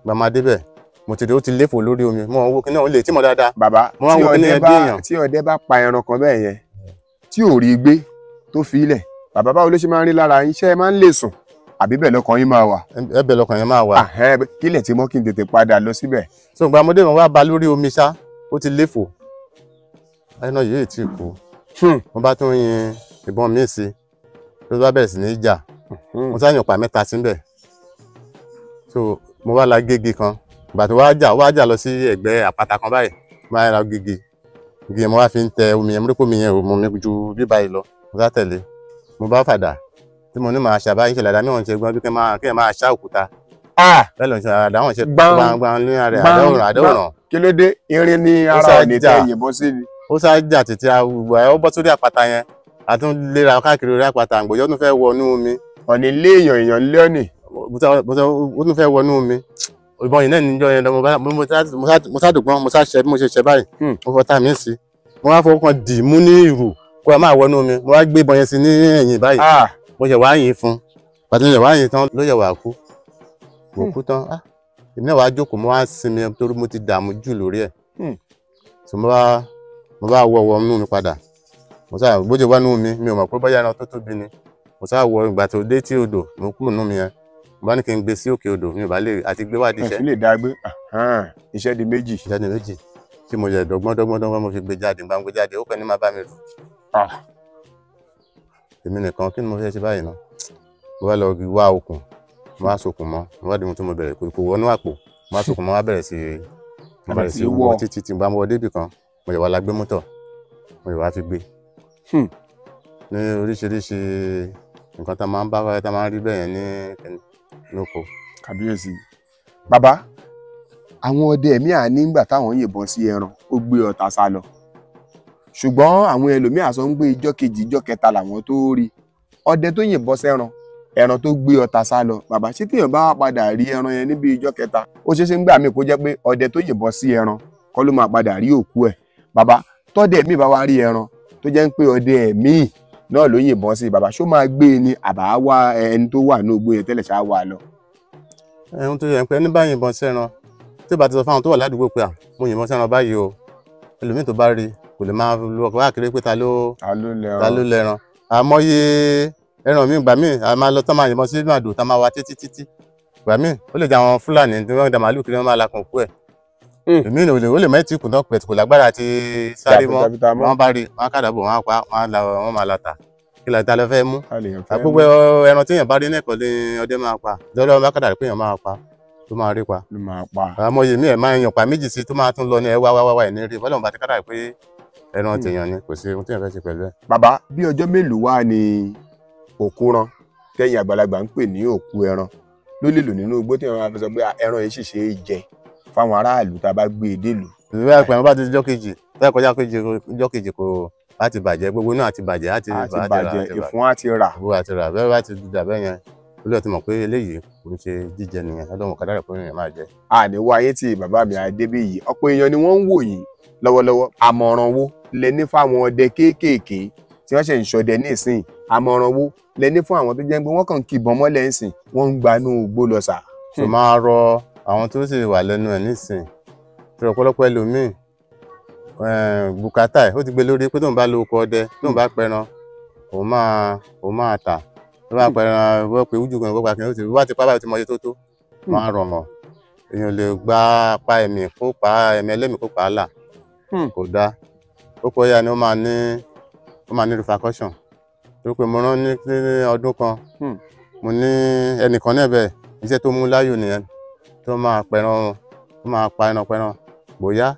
Gba máa débẹ̀, mo ti rí ó ti léfò lórí omi, mo wo kíní òun lè tí mo dáadáa. Bàbá, tí ọdẹ bá pa ẹran kan bẹ́ẹ̀ yẹn tí ò rí gbé tó fi ilẹ̀, bàbá, báwo ló ṣe máa ń rí lára yín? Ṣé ẹ máa ń lè sùn àbí bẹ́ẹ̀ lọ́kàn yín máa wà? Ẹbẹ̀ lọ́kàn yẹn máa wà. Kílẹ̀ tí mọ́ kí n tètè padà lọ síbẹ̀. So gba ọmọdé mi wá ba lórí omi ṣá, ó ti léfò, ẹná yìí ti kú. Mo bá tún yin ìbọn mi sí, ló bá bẹ̀rẹ̀ sí ní jà. Mo sá yàn pa 3 síbẹ̀. So mo wá la gégi kan, ìgbà tó wá jà lọ sí ẹ̀gbẹ́ àpáta kan báyìí, mo wá ra gégi igi, mo wá fi ń tẹ omi yẹn, mo rí pé omi yẹn ò mú mi ju bíbá yìí lọ. Mo sá tẹ̀lé, mo bá fàdà tí mo ní máa ṣàbá yín ṣẹlẹ̀ àdá mi wọ́n ṣe gbọ́n bí kí ẹ máa ṣá òkúta. Bẹ́ẹ̀ ló ń ṣe àdá wọn ṣe gbangban ní ara àdéhùn. Kí ló dé? Irin ní ara ọ̀nì tẹ yìnbọn sí ni. Ó sá jà títí ó bọ́ sórí àpáta yẹn, a tún léra káàkiri orí àpáta, àgbòjọ́ tún fẹ́ wọnú omi. Ọ̀nì lé èèyàn lé ọ̀nì. Ó tún fẹ́ wọnú omi. Ìbọn yìí náà níjọ́ yẹn lọ, mo sá dùgbọ́n, mo sá ṣe bí mo ṣe ṣe báyìí, mo fọ tá mi sí. Mo wá fọwọ́ kan dì mú ní ìrù kó a máa wọnú omi, mo wá gbé ìbọn yẹn sí ní ẹ̀yìn báyìí. Mo ṣe wá yìn fún, pàtó ṣe wá yìn tán ló yẹ wà kú. Mo kú tán, èmi náà wá jókòó, mo wá sinmi torí mo ti dààmú jù lórí ẹ̀. So mo bá wọ ọwọ́ inú mi padà. Mo sá bójú wá nú mi, mi ò mọ̀ pé bóyá ẹran tó tóbi ni. Mo sá wọ ìgbà tó dé tí odò, mo kúrò nú mi yẹn. Mo bá ní kí n gbé sí òkè odò, mi ò bá lè àti gbé wádìí iṣẹ́. Ẹ lè dá gbé iṣẹ́ di méjì. Iṣẹ́ di méjì tí mo yẹ dọ́gbọ́n dọ́gbọ́n dọ́gbọ́n mo fi gbé jáde, gbàngbé jáde, ó kàn ní máa bá mi rù. Èmi nìkan kí ni mo fẹ́ ṣe báyìí náà? Mo bá lọ wá okùn, mo wá sokùn mọ́, mo wá di ohun tí mo bẹ̀rẹ̀ kò wọnú àpò, mo wá sokùn mọ́, wá bẹ̀rẹ̀ sí wọ́ títí tí mo bá wọ débì kan, mo yẹ wá la gbé mọ́tọ̀, mo yẹ wá fi gbé. Ní oríṣiríṣi nǹkan tá máa ń bá tá máa ń rí bẹ́ẹ̀ yẹn ní lóko. Kàbíyèsí. Bàbá, àwọn ọdẹ ẹ̀mí àní ńgbà táwọn yìnbọn sí ẹran, ó gbé ọ̀tá sá lọ. Ṣùgbọ́n àwọn ẹlòmíà sọ ń gbé ijọ́ kejì ijọ́ kẹta làwọn tó rí ọdẹ tó yìnbọn sẹ́ran, ẹran tó gbé ọ̀tá sá lọ. Bàbá, ṣé téèyàn bá padà rí ẹran yẹn níbi ijọ́ kẹta, ó ṣeéṣe ńgbà míì kó jẹ́ pé ọdẹ tó yìnbọn sí ẹran kọ́ ló máa padà rí òkú ẹ̀. Bàbá, tọ́dẹ míì bá wá rí ẹran tó jẹ́ ń pé ọdẹ míì náà ló yìnbọn sí, bàbá, ṣó máa gbé e ni àbá wá ẹni tó wà ní ogbó yẹn tẹ́lẹ̀ ṣáá wà lọ? Ẹ̀hún tó yẹ pé ẹni bá yìnbọn sẹ́ran, tí ó bá ti sọ fáwọn tó wà ládùúgbò pé à mo yìnbọn sẹ́ran báyìí o, ẹlòmíì tó bá rí kò lè máa lọ káàkiri pé ta ló lẹ́ran. Àmọ́yé ẹran mi gbà míì a máa lọ tán máa yìnbọn sí màdò tá máa wá títí títí gbà míì ó lè jẹ àwọn Fúlàní tí wọ́n da màálù kiri wọ́n máa lakùn kú ẹ̀. Èmi ò lè mẹ́tì kùn náà pẹ̀tù kò lágbára àti sáré mọ́, wọ́n bá rí wọ́n kàdàbò wọ́n pa wọ́n máa la tà kí la ta lọ fẹ́ mú. Gbogbo ẹran tí èèyàn bá rí ní ẹ̀kọ́ ní ọdẹ máa pa lọ́dọ̀ bá kàdà pé èèyàn máa pa tó máa rí pa. Àmọ́yé mi ẹ̀ máa yàn pa méjì sí tó máa tún lọ ní ẹ wá wá wá ẹ̀ ní rí bọ́lá bá ti kàdà pé ẹran tèèyàn ni kò sí ohun tí èèyàn fẹ́ ṣe pẹ̀lú ẹ̀. Bàbá, bí ọjọ́ mélòó wá ni òkú ran tẹ́yìn àgbàlagbà ń pè ní òkú ẹran, ló lè lò nínú igbó tí wọ́n máa fi sọ pé ẹran yìí sì ṣe é jẹ fáwọn aráàlú tá a bá gbé e délùú? Ìwé àpẹ wọn bá ti jọ́ kejì, tó kọjá jọ́ kejì kò bá ti bàjẹ́, gbogbo náà ti bàjẹ́, á ti bàjẹ́, ìfun á ti rà. Gbogbo á ti rà, bẹ́ẹ̀ bá ti dà bẹ́ẹ̀ yẹn, olóòtú ti mọ̀ pé eléyìí kò ń ṣe jíjẹ nìyẹn, ọlọ́run kàdá rẹ̀ pé èèyàn máa jẹ. Àní wáyé tí bàbá mi Adébíyì, ọ̀pọ̀ èèyàn ni wọ́n ń wò yín lọ́wọ́lọ́wọ́. Àmọ̀ràn wo lẹ ní fáwọn ọdẹ kéékèèké tí wọ́n ṣe ń ṣọdẹ nísìn? Àmọ̀ràn wo lẹ ní fún àwọn tó jẹ́ pé wọ́n kàn kìbọn mọ́lẹ̀ ń sìn, wọ́n ń gbanú igbó lọ sà? Tó máa rọ àwọn tó sì wà lẹ́nu ẹ̀ nísìn, tí ọ̀pọ̀lọpọ̀ ẹlòmíì bùkátà ẹ̀ ó ti gbé lórí pé tóun bá lo oko ọdẹ, tóun bá pẹran, òun máa tà. Tó bá pẹran, wọ́n pe ojú kan, wọ́n pa kí ó ti wá ti pa báyìí, ó ti mọ iye tó tó. Máa rọ̀ mọ́, èèyàn lè gba pa ẹ̀mí kó pa ẹ̀mí ẹlẹ́mìí kó pa á là, kò dáa. Ó kọ́ ya ni ó máa ní repercussion. Torí pé mo rán ní ọdún kan, mo ní ẹnìkan náà bẹ́ẹ̀, iṣẹ́ tó mú láyò nìyẹn, tó máa pẹran, tó máa pa ẹran pẹran bóyá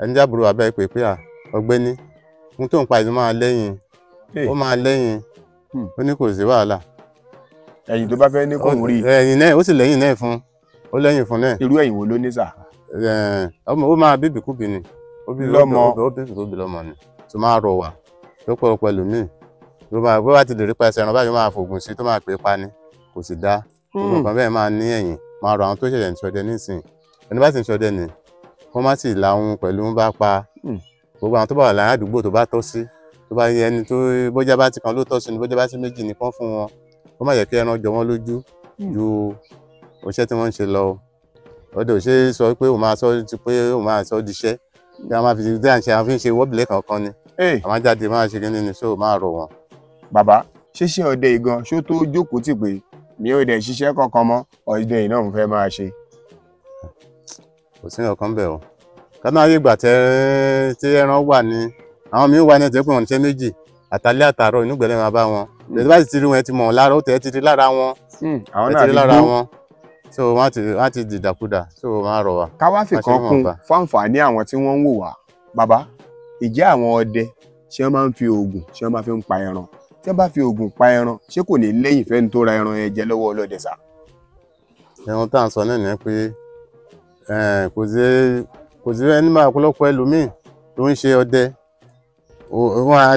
ẹni jábùrú abẹ́ pè pé à ọ̀gbẹ́ni ohun tó ń pa ìlú máa lẹ́yìn, ó máa lẹ́yìn, ó ní kò sí wàhálà. Ẹ̀yìn tó bá fẹ́ ní kò ń rí. Ẹ̀yìn náà ó sì lẹ́yìn náà fún, ó lẹ́yìn fún náà. Irú ẹ̀yìn wo ló ní sà? Ó máa bíbí kúbi ni. Lọ́mọ. Ó bíbí kúbi lọ́mọ ni. Tó máa rọ̀ wá lọ́pọ̀lọpọ̀ ẹlòmíì. Tó máa bó bá ti lè rí pa ẹsẹ̀ ẹran báyìí, ó máa fògùn sí, tó máa pè é pa ni, kò sì dáa. Gbogbo nǹkan bẹ́ẹ̀ máa ní ẹ̀yìn, máa rọ àwọn tó ṣẹ̀ṣẹ̀ ń ṣọdẹ nísìn. Ẹni bá sì ń ṣọdẹ ni, kó má sì lahun pẹ̀lú ń bá pa. Gbogbo àwọn tó bá wà láàrin àdúgbò tó bá tọ́ sí, tó bá yẹ ẹni tó bójá bá ti kan ló tọ́ sí ni, bójá bá ti méjì ni kán fún wọn. Kó má yẹ kí ẹran jọ wọ́n lójú ju iṣẹ́ tí wọ́n ń ṣe lọ. Ọdẹ ò ṣe é sọ pé òun máa sọ ti pé òun máa sọ diṣẹ́. Kí a máa fi dé àǹṣe àwọn fi ń ṣe wọ́bìlẹ̀ kankan ni. Àwọn jáde máa ṣe kíní ni, so máa rọ̀ wọ́n. Bàbá, ṣíṣe ọdẹ ìgan ṣó tó jókòó tì pé mi ò dẹ̀ ṣiṣẹ́ kankan mọ́, ọdẹ yìí náà ń fẹ́ máa ṣe? Kò sí ọ̀kan bẹ́ẹ̀ o. Kánú ayé ìgbà tí ẹran wà ní, àwọn míín wà ní ẹ̀tẹ́ pé wọ́n níṣẹ́ méjì, àtàlẹ́ àtàárọ̀ inú ìgbẹ́lẹ̀ máa bá wọn. Lẹ́yìn bá sì ti rí wọn, ẹ ti mọ̀ lára, ó tẹ̀ ẹ́ ti rí lára wọn. Àwọn Ẹ náà ti rí ti lára gbó. wọn. So wọ́n ti dìdàkudà, so wọ́n á rọ̀ wá. Ká wá fi Má ṣe kan níwọ̀nba. kún fáǹfààní àwọn tí wọ́n ń wò wá. Bàbá, ìjẹ́ àwọn ọdẹ ṣé wọ́n máa ń fi oògùn, ṣé wọ́n máa fi ń pa ẹran? Tí wọ́n bá fi oògùn pa ẹran, ṣé kò ní lẹ́yìn fẹ́ni tó ra ẹran yẹn jẹ lọ́wọ́ ọlọ́dẹ sà? Ẹran tá à ń sọ náà nìyẹn pé kò sí ẹni máa ọ̀pọ̀lọpọ̀ ẹlòmíì tó ń ṣe ọdẹ.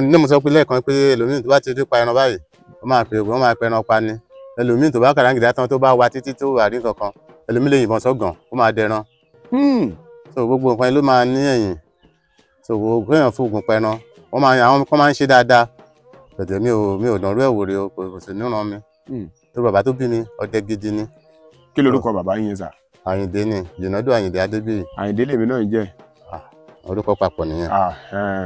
Ní mo sọ pé lẹ́ẹ̀kan pé ẹlòmíì tó bá ti rí pa ẹran báyìí, wọ́n máa pe wọ́n máa pe ẹran pa ni. Ẹlòmíì tó bá kàràǹgìdá tán tó bá wa títí tó wà rí kankan, ẹlòmíì lè yìnbọn sọ́gàn, ó máa dẹran. So gbogbo nǹkan ló máa ní ẹ̀yìn. So gbogbo èèyàn fún oògùn pẹran, wọ́n máa àwọn kan máa ń ṣe dáadáa. Bẹ̀tẹ̀ mi ò dánrú ẹ̀ wò rí o, kò sì níran mi. Tó bàbá tó bí mi, ọdẹ gidi ni. Kí lorúkọ bàbá yín sà? Àyìndé ni, Jìnàdù Àyìndé Adébíyì. Àyìndé lèmi náà ń jẹ́. Orúkọ papọ̀ nìyẹn.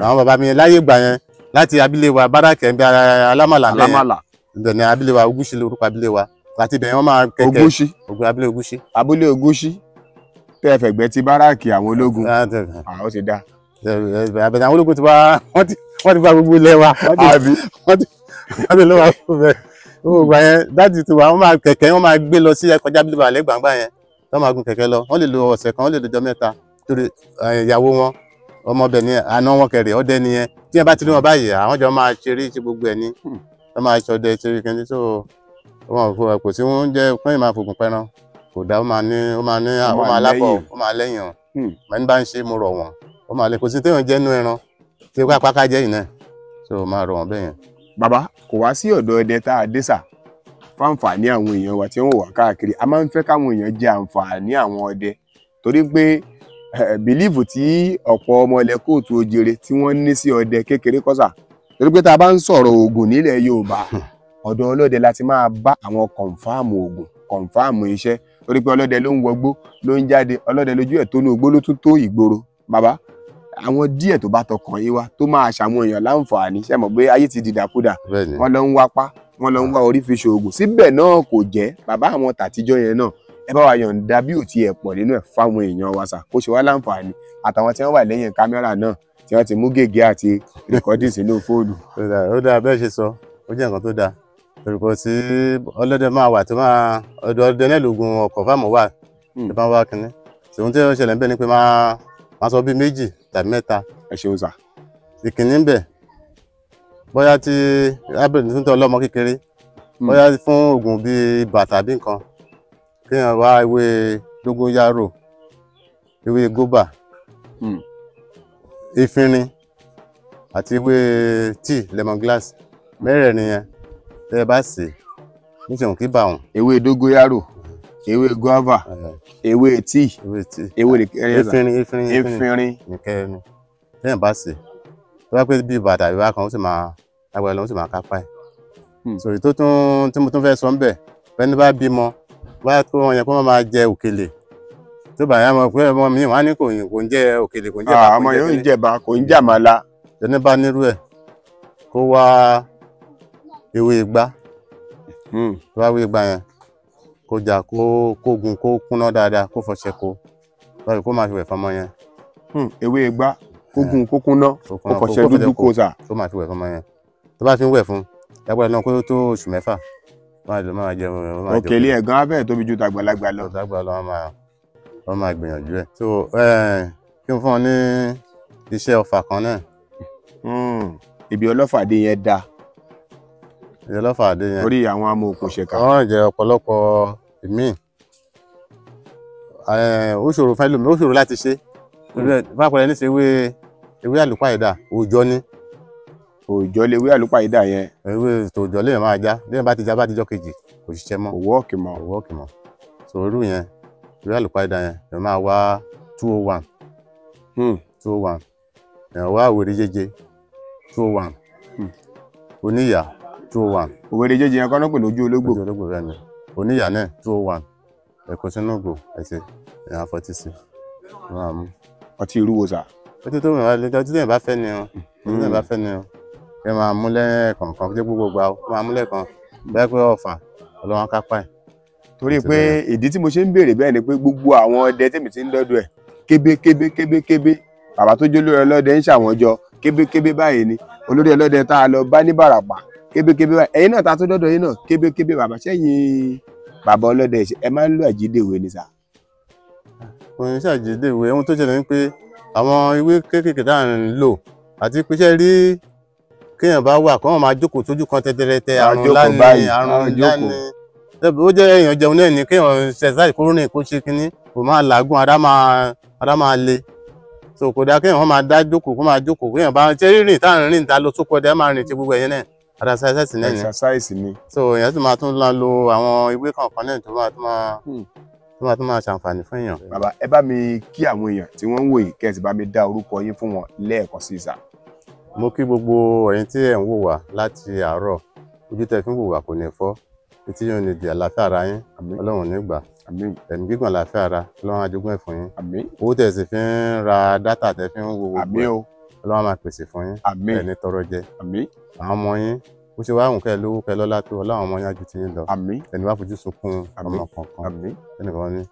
Àwọn bàbá mi láyé ìgbà yẹn láti abílé wa báràkì ẹ̀ ń bí alámàlà bẹ́ẹ̀. Alámàlà. Ibẹ̀ ni abílé wa, Ògúnṣí lorúkọ abílé wa. Láti ibẹ̀ wọ́n máa kẹ̀kẹ́. Ògúnṣí. Ògùn abílé Ògúnṣí. Abúlé Ògúnṣí. Tẹ́ ẹ fẹ̀gbẹ́ ti báràkì àwọn ológun. Àwọn ti dá. Àbẹ̀tẹ̀ àwọn ológun ti wá, wọ́n ti gba gbogbo ilẹ̀ wa. Àbí. Wọ́n ti lọ́wọ́ bẹ́ẹ̀. Gbogbo ìgbà yẹn dáàdì ti wà, wọ́n máa kẹ̀kẹ́, wọ́n máa gbé lọ sí ẹkọjá abílé wa lẹ́gbàǹgbà yẹn. Wọ́n máa gun kẹ̀kẹ́ lọ, wọ́n lè lo ọ̀sẹ̀ kan, wọ́n lè lo ọjọ́ mẹ́ta. Torí ìyàwó wọn, ọmọbẹ̀ ni àná wọn kẹrì, ọdẹ nìyẹn. Tí ẹ bá ti rí wọn báyìí, àwọn jọ máa ṣeré ṣe gbogbo ẹ̀ ní. Wọ́n máa ṣọdẹ ṣeré kí so wọn kò sí oúnjẹ fún ìmáa fògùn pẹran. Kò dá, ó máa ní, ó máa ní, ó máa lábọ̀, ó máa lẹ́yìn o. Màá bá ń ṣe mo rọ̀ wọ́n. Ó máa lè kò sí téèyàn jẹ́ nú ẹran tí ó pápá jẹ́ yìí náà. So máa rọ̀ wọ́n bẹ́ẹ̀ yẹn. Bàbá, kò wá sí ọ̀dọ̀ ọdẹ tá a dé sà. Fáǹfààní àwọn èèyàn wa tí wọ́n wà káàkiri, a máa ń fẹ́ káwọn èèyàn jẹ àǹfààní àwọn ọdẹ. Torí pé bìlíìfù tí ọ̀pọ̀ ọmọ ilẹ̀ kóòtù òjèrè tí wọ́n ní sí ọdẹ kékeré kọ́sà. Torí pé tá a bá ń sọ̀rọ̀ oògùn nílẹ̀ Yorùbá, ọ̀dọ̀ ọlọ́dẹ la ti máa bá àwọn kọ̀ǹfàmù oògùn, kọ̀ǹfàmù iṣẹ́. Torí pé ọlọ́dẹ ló ń wọgbó, ló ń jáde, ọlọ́dẹ lójú ẹ̀ tó ní ogbó ló tún tó ìgboro. Bàbá, àwọn díẹ̀ tó bá tọkàn yín wá tó máa ṣàwọn èèyàn láǹfààní, ṣé mọ̀ pé ayé ti dìdàkudà, wọ́n lọ ń wápá, wọ́n lọ ń wá orí fi ṣoògùn, síbẹ̀ náà kò jẹ́. Bàbá àwọn tàtijọ́ yẹn náà, ẹ bá wa yọ̀ǹda bí ò tiẹ̀ pọ̀ nínú ẹ̀ fáwọn èèyàn wa sà, kó ṣe wá láǹfààní. Àtàwọn tí wọ́n wà lẹ́yìn kámẹ́rà náà tí wọ́n ti mú gègé àti rìkọ́dì sínú fóònù. Ó dáa bẹ́ẹ̀ ṣe sọ, ó jẹ́ nǹkan tó dáa. Torí kò sí ọlọ́dẹ máa wà tó máa ọ̀dọ̀ ọdẹ náà lògùn ọkọ̀ fáàmù wà tó bá wá kínní. Ṣòun tí ó ṣẹlẹ̀ ń bẹ̀ ni pé máa sọ bíi méjì tàbí mẹ́ta. Ẹ ṣeun sà. Ìkíní ń bẹ̀ bóyá tí ábẹ̀rẹ̀ tó ń tọ́ ọlọ́mọ kékeré, bóyá fún oògùn bíi ibà tàbí nǹkan. Kéèyàn wá ewé dógóyárò, ewé góbà, efinrin àti ewé tíì lemongrass, mẹ́rẹ̀ẹ̀rin yẹn tẹ́ ẹ bá sè é níṣẹ́ òun kì í bà wọ́n. Ewé dógóyárò, ewé guava, ewé tíì, ewé tíì, ewé efinrin, efinrin, efinrin nìkẹ́ni. Téèyàn bá sè é, tó bá pé bí bàtà ìwà kan, ó sì máa lágbára lọ, ó sì máa kápá ẹ̀. Sòrí tó tún tí mo tún fẹ́ sọ ń bẹ̀, fẹ́ni bá bímọ bá tó wọn yẹn kó má máa jẹ òkèlè, tó bá yà mọ̀ pé ọmọ mi wọn á ní kò ń jẹ òkèlè, kò ń jẹ bá, ọmọ yóò ń jẹba, kò ń jàmàlà. Ẹni bá nírú ẹ̀ kó wá ewé igbá, tó bá wé igbá yẹn kó jà, kó gun, kó kúnná dáadáa, kó fọṣẹ kó báyìí, kó máa fi wẹ̀ fọmọ yẹn. Ewé igbá, kó gun, kó kúnná, kó fọṣẹ dúdú kó sà. Tó máa fi wẹ̀ fọmọ yẹn, tó bá fi ń wẹ̀ fún lágbára náà, kó tó oṣù 6 máa lọ máa jẹun. Òkèlè ẹ̀gán abẹ́ tóbi ju tàgbàlagbà lọ. Tàgbàlagbà lọ, wọ́n máa gbìyànjú ẹ̀. So kí n fún ọ ní iṣẹ́ ọfà kan náà. Ibi ọlọ́fàdé yẹn dáa. Ibi ọlọ́fàdé yẹn. Orí àwọn amòòkùnṣèkà. Wọ́n jẹ ọ̀pọ̀lọpọ̀ ìmíì. Ó ṣòro fẹ́ lómi, ó ṣòro láti ṣe. Fápẹ́rẹ́ ní ṣe ewé àlùpàídà òòjọ́ ni. Òòjọ́ lewé àlùpàídà yẹn. Ewé tòòjọ́ lèèyàn máa já, lèèyàn bá ti já bá ti jọ́ kejì kò ṣiṣẹ́ mọ́. Kò wọ́ọ̀kì mọ́. Kò wọ́ọ̀kì mọ́. So irú yẹn, ewé àlùpàídà yẹn, èèyàn máa wá 201. 201. Èèyàn wá òwèrè jẹjẹ 201. Oníyà 201. Òwèrè jẹjẹ yẹn kọ́ ló pè lójú ológbò. Lójú ológbò bẹ́ẹ̀ ni. Oníyà náà 201. Ẹ̀kọ́ sínú ògbò ẹ̀sẹ̀ èèyàn fọtí sí. Ọtí irú wo sà? Ọtí tó mìíràn lè ọtí téèyàn bá fẹ́ ni o. Ọtí téèyàn bá fẹ́ ni o. Ẹ máa mú lẹ́ẹ̀kọ̀ọ̀kan, jẹ́ gbogbo gbà ó máa mú lẹ́ẹ̀kan bẹ́ẹ̀ pé ọ̀fà ọlọ́wọ́n kápá ẹ̀. Torí pé ìdí tí mo ṣe ń béèrè bẹ́ẹ̀ ni pé gbogbo àwọn ọdẹ tèmi ti ń dọ́dọ̀ ẹ̀ kébé kébé kébé kébé, bàbá tó jólórí ọlọ́dẹ ń ṣàwọn jọ kébé kébé báyìí ni, olórí ọlọ́dẹ tá a lọ bá ní Bàràpá kébé kébé báyìí, ẹ̀yin náà ta tó dọ́dọ̀ yín náà kébé kébé. Bàbá sẹ́yìn bàbá ọlọ́dẹ ẹ máa ń lo àjídèwé ni sà? Kò ní ṣàjídèwé. Ohun tó ṣẹlẹ̀ ni pé àwọn ewé kéékèèké tá à ń lò àti pé ṣe rí kéèyàn bá wà kó wọn máa jókòó sójú kan tẹ́tẹ́rẹ́tẹ́, àrùn ńlá ni, àrùn ńlá ni. Ó jẹ́ èèyàn jẹun náà ni kéèyàn ṣẹ̀ṣáì kó rìn kó ṣe kínní, kò máa làágùn, ara máa le. So kò dáa kéèyàn máa dá jókòó, kó máa jókòó. Kéèyàn bá ṣe rírìn tá à ń rìn ta lọ sóko ọdẹ, máa rìn ṣe gbogbo ẹ̀yẹn náà, ara ṣàṣàṣì náà ni. Exercise ni. So èèyàn sì máa tún lọ lo àwọn ewé kọ̀ọ̀kan náà tó máa tún máa ṣàǹfààní fún èèyàn. Bàbá ẹ bá mi kí àwọn èèyàn tí wọ́n ń wò yìí, kẹ́ ẹ sì bá mi dá orúkọ yín fún wọn lẹ́ẹ̀kan sí sà. Mo kí gbogbo ẹ̀yin tí ẹ̀ ń wò wá láti àárọ̀, ojú tẹ́ fi ń wò wá kò ní fọ́, etí yóò ní di àlàáfíà ara yín, Ọlọ́run ní gbà, ẹ̀mí gígùn àlàáfíà ara Ọlọ́run á jogún ẹ̀ fún yín. Owó tẹ́ sì fi ń ra dátà tẹ́ fi ń wo gbogbo ẹ̀, Ọlọ́run á máa pèsè fún yín, ẹ̀ ní tọrọ jẹ. Àwọn ọmọ yín bó ṣe wá hùn kẹ́ lówó kẹ́ lọ́lá tó, Ọlọ́run ọmọ yín á ju ti yín lọ, ẹni wá fojú sunkún ọmọ kankan ẹnìkan ní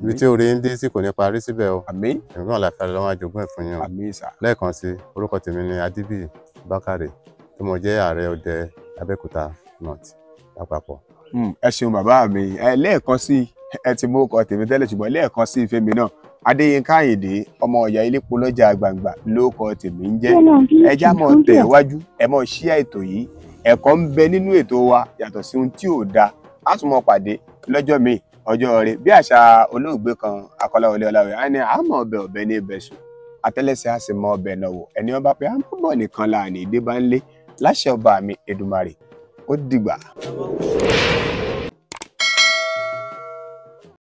ibi tí oore ń dé sí kò ní parí síbẹ̀ o. Ẹ̀mí gígùn àlàáfíà ara Ọlọ́run á jogún ẹ̀ fún yín o. Lẹ́ẹ̀kan sí, orúkọ tèmi ni Adébíyì Bákàrè tí mo jẹ́ ààrẹ ọdẹ Abẹ́òkúta North lápapọ̀. Ẹ ṣeun bàbá mi. Ẹ lẹ́ẹ̀kan sí, ẹ ti mú ọkọ tèmi tẹ́lẹ̀, ṣùgbọ́n lẹ́ẹ̀kan sí ìfẹ́ mi náà, Adéyínká Àyìndé ọmọ ọ̀yà Ilépo lọ́jà gbangba lóko tèmi ń jẹ́. Ẹ já mọ́ tẹ̀ wájú, ẹ mọ́ ṣíà ètò yìí, ẹ̀kọ́ ń bẹ nínú ètò wa yàtọ̀ sí ohun tí ò da. Á tún mọ́ pàdé lọ́jọ́ míì, ọjọ́ rẹ̀ bí àṣà olóògbé kan Akọ́láwọlé Ọláwẹ̀ á ní àmọ́ ọbẹ̀ ọbẹ̀ ní ibẹ̀ sùn, àtẹ́lẹsẹ̀ á sì mọ ọbẹ̀ náà wò, ẹni ọba pé àmọ́ bọ̀ nìkan là ní ìdí bá ń lé láṣẹ ọba mi Èdùmàrè. Ó dìgbà.